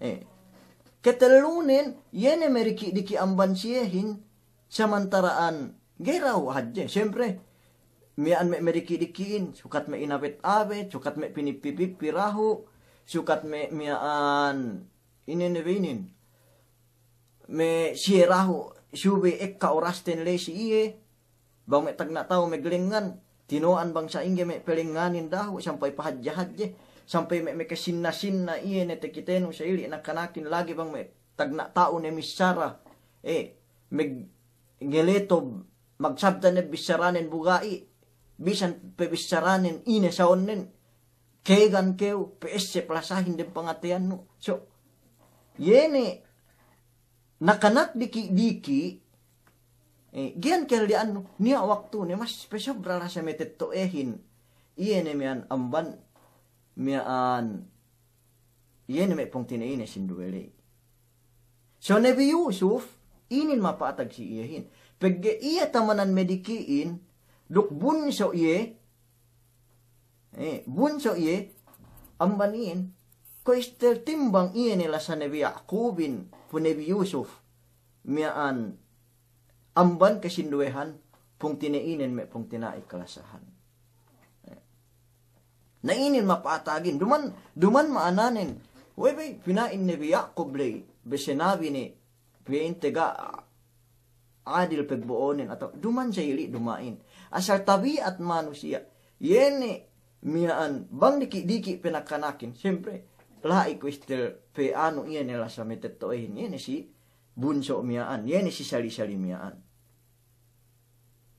Eh. Ketellunen, iye ne mariki'-diki' amban siyehin, samantara'an ga'i dahu' hadje. Siyempre, miya'an me' mariki'-diki'in, sukat me' inabet-abet, sukat me' pinippi-pippi dahu', sukat me', miya'an, ine ne be inin. Me' siye dahu', subey ekka orasten ley si iye, bang me' tagna' ta'u maglengngan, tino'an bang sa'ingge me' palengnganin dahu', sampay pahadje-hadje, sampay me', me' kasinna-sinna iye ne takitenu sa ili' nakanakin lagi' bang me' tagna' ta'u ne missara, eh, mag-, ngeletob, magsabda ne bissaranen bu ga'i, bisan pe bissaranen ine sa'onnen, kēgan kew, P S C palasahin dem pangateyannu. So, iye ne nakanak diki'-diki', eh, ga'i iyan kēli'annu, niya' waktune mas pe sobra lasa matetto'ehin. Iye ne miya'an amban, miya'an, iye ne me' pungtina'ine sinduwe ley. So Nabi Yusuf, inin mapa'atag si iyehin. Pegge' iye tamanan madiki'in, duk bunso' iye, eh, bunso' iye, amban iyan, kuwe' istel timbang iye ne lasa Nabi Ya'kubin, pu Nabi Yusuf, miya'an, amban kasinduwehan, pungtina'inen me' pungtina'i kalasahan. Na inin mapa'atagin, duman, duman ma'ananen, we' be pina'in Nabi Ya'kub ley, be sinabi ne, pegge' inte ga' adil pegbo'onen atawa duman sa ili' duma'in. Asal tabi'at manusiya', iye ne miya'an bang diki'-diki' pe nakanakin, siyempre, la'i kuwe' istel pe anu iye ne lasa matetto'ehin, iye ne si bunso' miya'an, iye ne si sali-sali miya'an.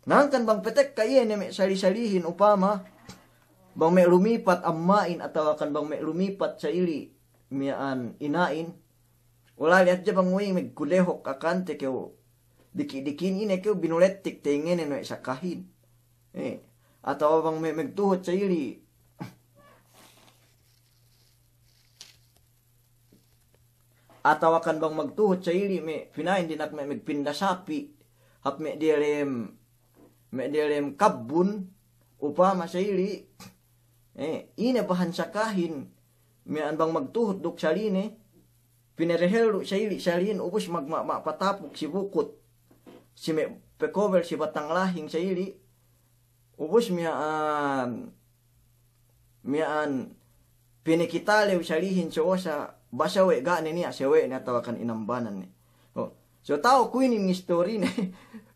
Na hangkan bang petekka iye ne me' sali-salihin upama, bang me' lumipat amma'in atawakan bang me' lumipat sa'ili' miya'an ina'in, ulali' hadja bang we'ey megkulehok akante kew, diki'-diki'in ine kew binulettik tengene no we' sakahin. Eh, atawa bang me', megtuhut sa'ili', atawakan bang magtuhut sa'ili' me' pina'in dina'ak me' megpinda sapi', hap me' diyalem, me' diyalem kabbun, upama sa'ili', eh, ine bahan sakahin, miya'an bang magtuhut duk saline, pinerehellu' sa'ili' salin, ubus mag-, ma-, ma-, patapuk si bukut, si me' pekobel si batang lahing sa'ili', ubus miya'an, miya'an pinekitalew salihin so osa, basa we' ga' ne niya' sewe'ne atawakan inambanan ne. Oh, so ta'u ku inin istorine,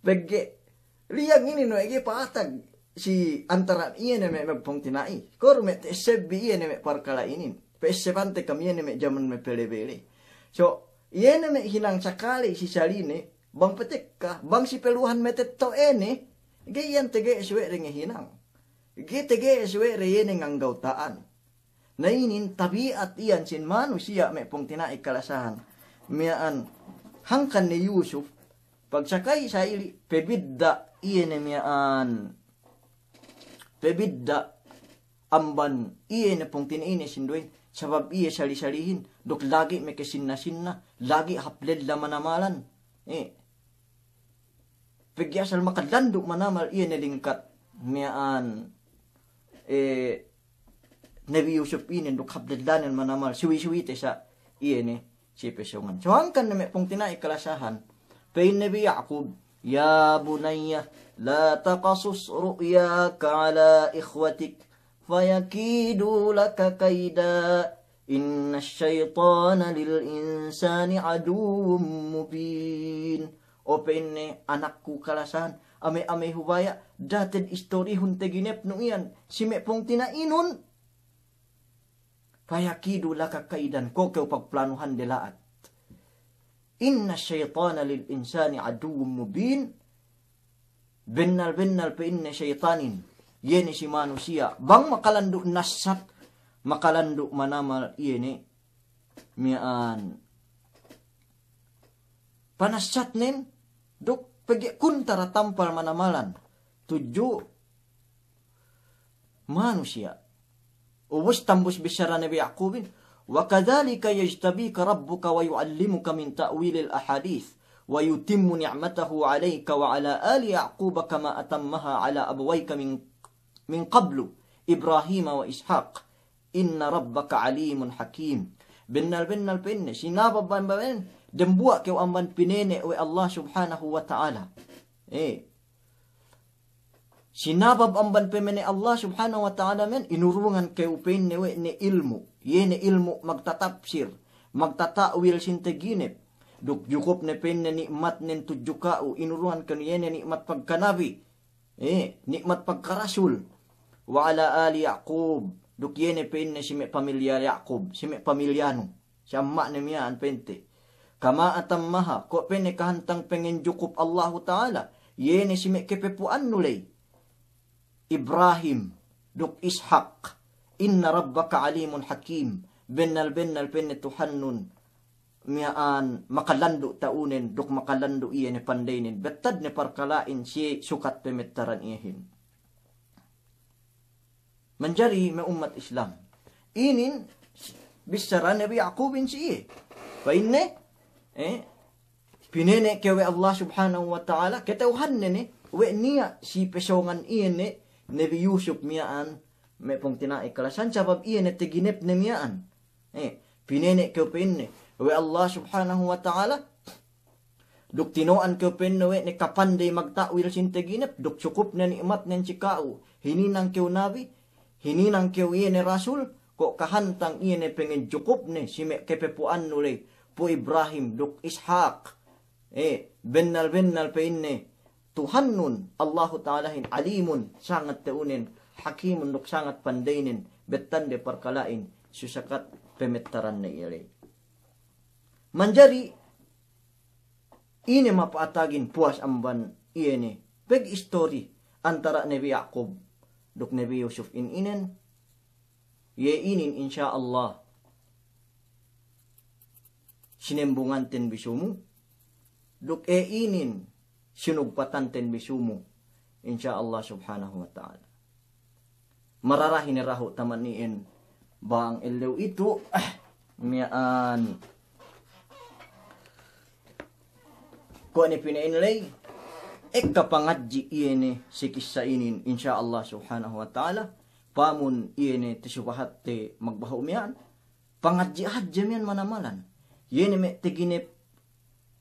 pegge' liyang inin we' ga'i pa'atag si antara' iye ne me' magpungtina'i. Kor me' te'essebbi iye ne me' parkala' inin. Pe'essebante kam iye ne me' jaman me' pele-bele. So, iye ne me' hinang sakale si saline, bang petekka, bang si peluhan me' tetto'ene, ga'i iyan tege'es we' de ngehinang. Ga'i tege'es we' de iye ne nganggawta'an. Na inin tabi'at iyan sin manusiya' me' pungtina'i kalasahan. Miya'an hangkan ne Yusuf, pagsakay sa'ili', pebidda' iye ne miya'an, pebidda' amban iye ne pungtina'ine sinduwehin, sabab iye sali-salihin, duk lagi' mekesinna-sinna, lagi' hap lella manamalan. Eh, pegge' asal makalandu' manamal iye ne lingkat miya'an, eh, Nabi Yusuf inin duk hap lellanen manamal, suwi-suwite sa' iye ne si pesongan. So hangkan ne me' pungtina'i kalasahan, pa'in Nabi Ya'kub, "Ya bunayya, la taqasus ru'yaka ala ikhwatik, fayakidu laka kayda, innash shaytana lil insani aduwwun mubin." O pa'inne, anakku kalasahan, ame'-ame' hubaya', da'a te'ed istorihun teginepnu iyan si me' pungtina'inun. Fayakidu laka kaydan, ko' kew pagplanuhande la'at. Innash shaytana lil insani aduwwun mubin. Bennal-bennal pa'inne seytanin, iye ne si manusiya', bang makalandu' nassat, makalandu' manamal iye ne miya'an panassatnen, duk pegge' kuntara tampal manamalan tudju manusiya'. Ubus tambus bissara Nabi Ya'kubin, "Wa kadhalika yajtabika rabbuka wa yu'allimuka min ta'wilil ahadith, wa yutimmu ni'matahu 'alayka wa 'ala ali Ya'quba kama atammaha 'ala abawayka min, min qablu, Ibrahima wa Ishaq. Inna rabbaka 'alimun hakim." Bennal-bennal pa'inne, sinabab amban, dembuwa' kew amban pinene' we' Allah Subhanahu wa Ta'ala. Eh, sinabab amban pemene' Allah Subhanahu wa Ta'ala men, inurungan kew pa'inne we' ne ilmu', iye ne ilmu' magtatapsir, magtata'wil sin teginep. Duk jukup ne pa'inne ni'matnen tudju ka'u, inurungan kew iye ne ni'mat pagkanabi, eh, ni'mat pagkarasul. Wa 'ala ali Ya'qub, duk iye ne pa'inne si me' pamilya Ya'qub, si me' pamilyanu. Si amma'ne miya'an pa'inte. Kama atammaha, ko' pa'inne kahantang pangenjukup Allahu Ta'ala, iye ne si me' kepepu'annu ley, Ibrahim duk Ishak. Inna rabbaka 'alimun hakim. Bennal-bennal pa'inne Tuhannun miya'an makalandu' ta'unen duk makalandu' iye ne pandeynen. Bettad ne parkala'in siye sukat pemettaran iyehin. Manjari me' ummat Islam. Inin bissara Nabi Ya'kubin si iye. Pa'inne, eh, pinene' kew we' Allah Subhanahu wa Ta'ala, kata'uhanne ne, we' niya' si pesongan iye ne Nabi Yusuf miya'an me' pungtina'i kalasahan, sabab iye ne teginepne miya'an. Eh, pinene' kew pa'inne we' Allah Subhanahu wa Ta'ala, duk tino'an kew pa'inne we' ne kapandey magta'wil sin teginep, duk sukup ne ni'matnen si ka'u. Hininang kew nabi, hininang kew iye ne rasul, ko' kahantang iye ne pangenjukupne si me' kepepu'annu ley, pu Ibrahim duk Ishak. Eh, bennal-bennal pa'inne Tuhannun, Allahu Ta'alahin, alimun, sangat ta'unen, hakimun, duk sangat pandeynen, bettande parkala'in, susakat pemettaranne iye ley. Manjari, ine mapa'atagin puwas amban iye ne pag-istori antara' Nabi Ya'kub duk Nabi Yusuf in inen, iye inin insya Allah sinembunganten bi sumu, duk iye inin sinugpatanten bi sumu, insya Allah subhanahu wa ta'ala. Mararahi ne dahu' taman iyan bang ellew itu, ah, miya'an. Kuwe' ne pina'in ley, ekka pangadji' iye ne si kissa inin, insya Allah subhanahu wa ta'ala, pamun iye ne tasubahatte magbahu' miya'an, pangadji' hadja miya'an manamalan. Iye ne me' taginep,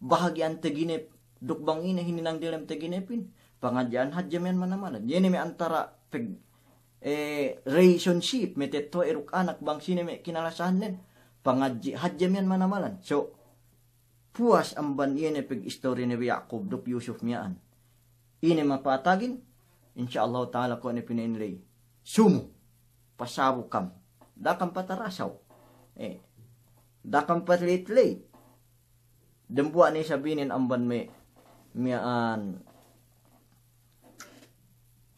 bahagi'an taginep, duk bang ine hininang delem taginepin, pangadji'an hadja miya'an manamalan. Iye ne me' antara pag-, eh, relationship, me' tetto'a duk anak bang sine me' kinalasahannen, pangadji' hadja miya'an manamalan. So, puwas amban iye ne pag-istori Nabi Ya'kub duk Yusuf miya'an. Ine mapatagin, insya Allah ta'ala kuwe' ne pina'in ley. Sumu, pasabu kam. Da'a kam patarasaw. Eh, da'a kam patleyt-leyt. Dembuwa' ne isab inin amban me', miya'an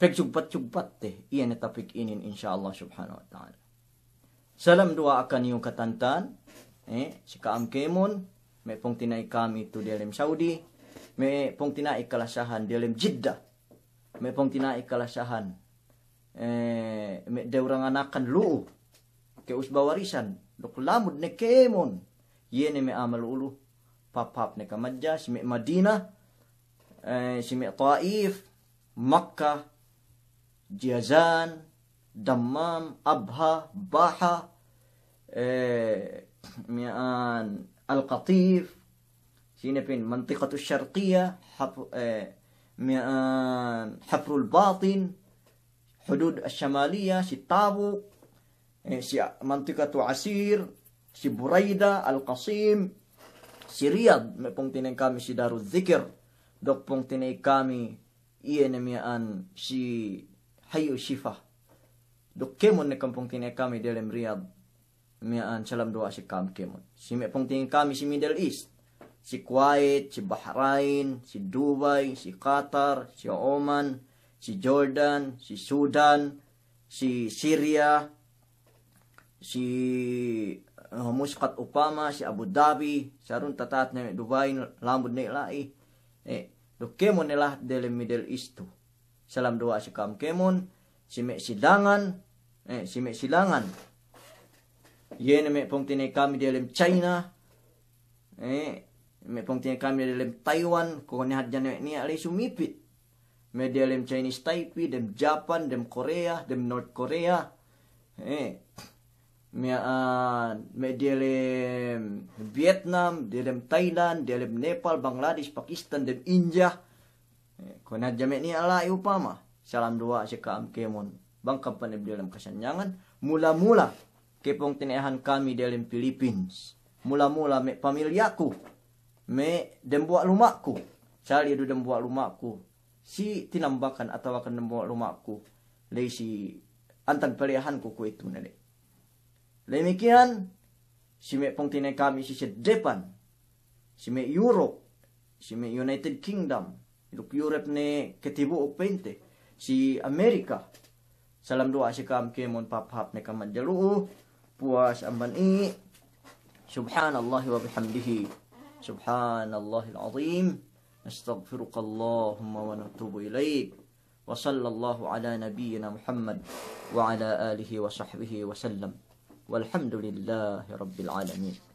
pagsugpat-sugpatte, iye ne topic inin, insya Allah subhanahu wa ta'ala. Salam duwa'a kaniyu katantan, eh, si ka'am kēmon, me' pungtina'i kami tu diyalem Saudi, me' pungtina'i kalasahan diyalem Jeddah, me' pungtina'i kalasahan, eh, me' dewrang anakan lu'u, ke usba warisan, duk lamud ne kēmon, iye ne me' a'a malu'u lu'u, pahāp-hāp ne kamadja, si me' Madinah, eh, si me' Taif, Makkah, Jazan, Dammam, Abha, Baha, eh, miya'an Al-Qatif, sine pin, Mantiqatu Sharqiyah, Haf-, eh, miya'an Hafrul Batin, Hudud Ash-Shamaliyah, si Tabuk, eh, si Mantiqatu Asir, si Buraida, Al-Qasim, si Riyadh, me' pungtina'i kami si Darul Dhikr, duk pungtina'i kami iye ne miya'an si Hayyu Shifa. Duk kēmon ne ka'am pungtina'i kami diyalem Riyadh, miya'an salam duwa'a si ka'am kēmon. Si me' pungtina'i kami si Middle East, si Kuwait, si Bahrain, si Dubai, si Qatar, si Oman, si Jordan, si Sudan, si Syria, si, eh, Muscat upama, si Abu Dhabi, sarun tata'at ne me' Dubai, lamud ne la'i. Eh, duk kēmon ne lahat diyalem Middle East tu. Salam duwa'a si ka'am kēmon, si me' silangan, eh, si me' silangan. Iye ne me' pungtina'i kami diyalem China, eh, me' pungtina'i kami diyalem Taiwan, kuwe' ne hadja ne niya' ley sumipit. Me' diyalem Chinese Taipei, dem Japan, dem Korea, dem North Korea. Eh, miya'an, me' diyalem Vietnam, diyalem Thailand, diyalem Nepal, Bangladesh, Pakistan, dem India. Eh, kuwe' ne hadja me' niya' la'i upama. Salam duwa'a si ka'am kēmon. Bang kam paneb diyalem kasanyangan. Mula-mula, ke pungtina'ihan kami diyalem Philippines. Mula-mula me' pamilyaku. Me' dembuwa' luma'ku. Sali' du dembuwa' luma'ku. Si tinambakan atawakan dembuwa' luma'ku. Ley si antag pali'ahanku kuwe'itu ne ley. Damikkiyan, si me' pungtina'i kami si Japan, si me' Europe, si me' United Kingdom, duk Europe ne katibu'uk pa'inte, si Amerika. Salam duwa'a si ka'am kēmon pahāp-hāp ne kamadja lu'u, puwas amban i, سبحان الله وبحمده، سبحان الله العظيم، نستغفرك اللهم ونتوب إليك. وصلى الله على نبينا محمد وعلى آله وصحبه وسلم. والحمد لله رب العالمين.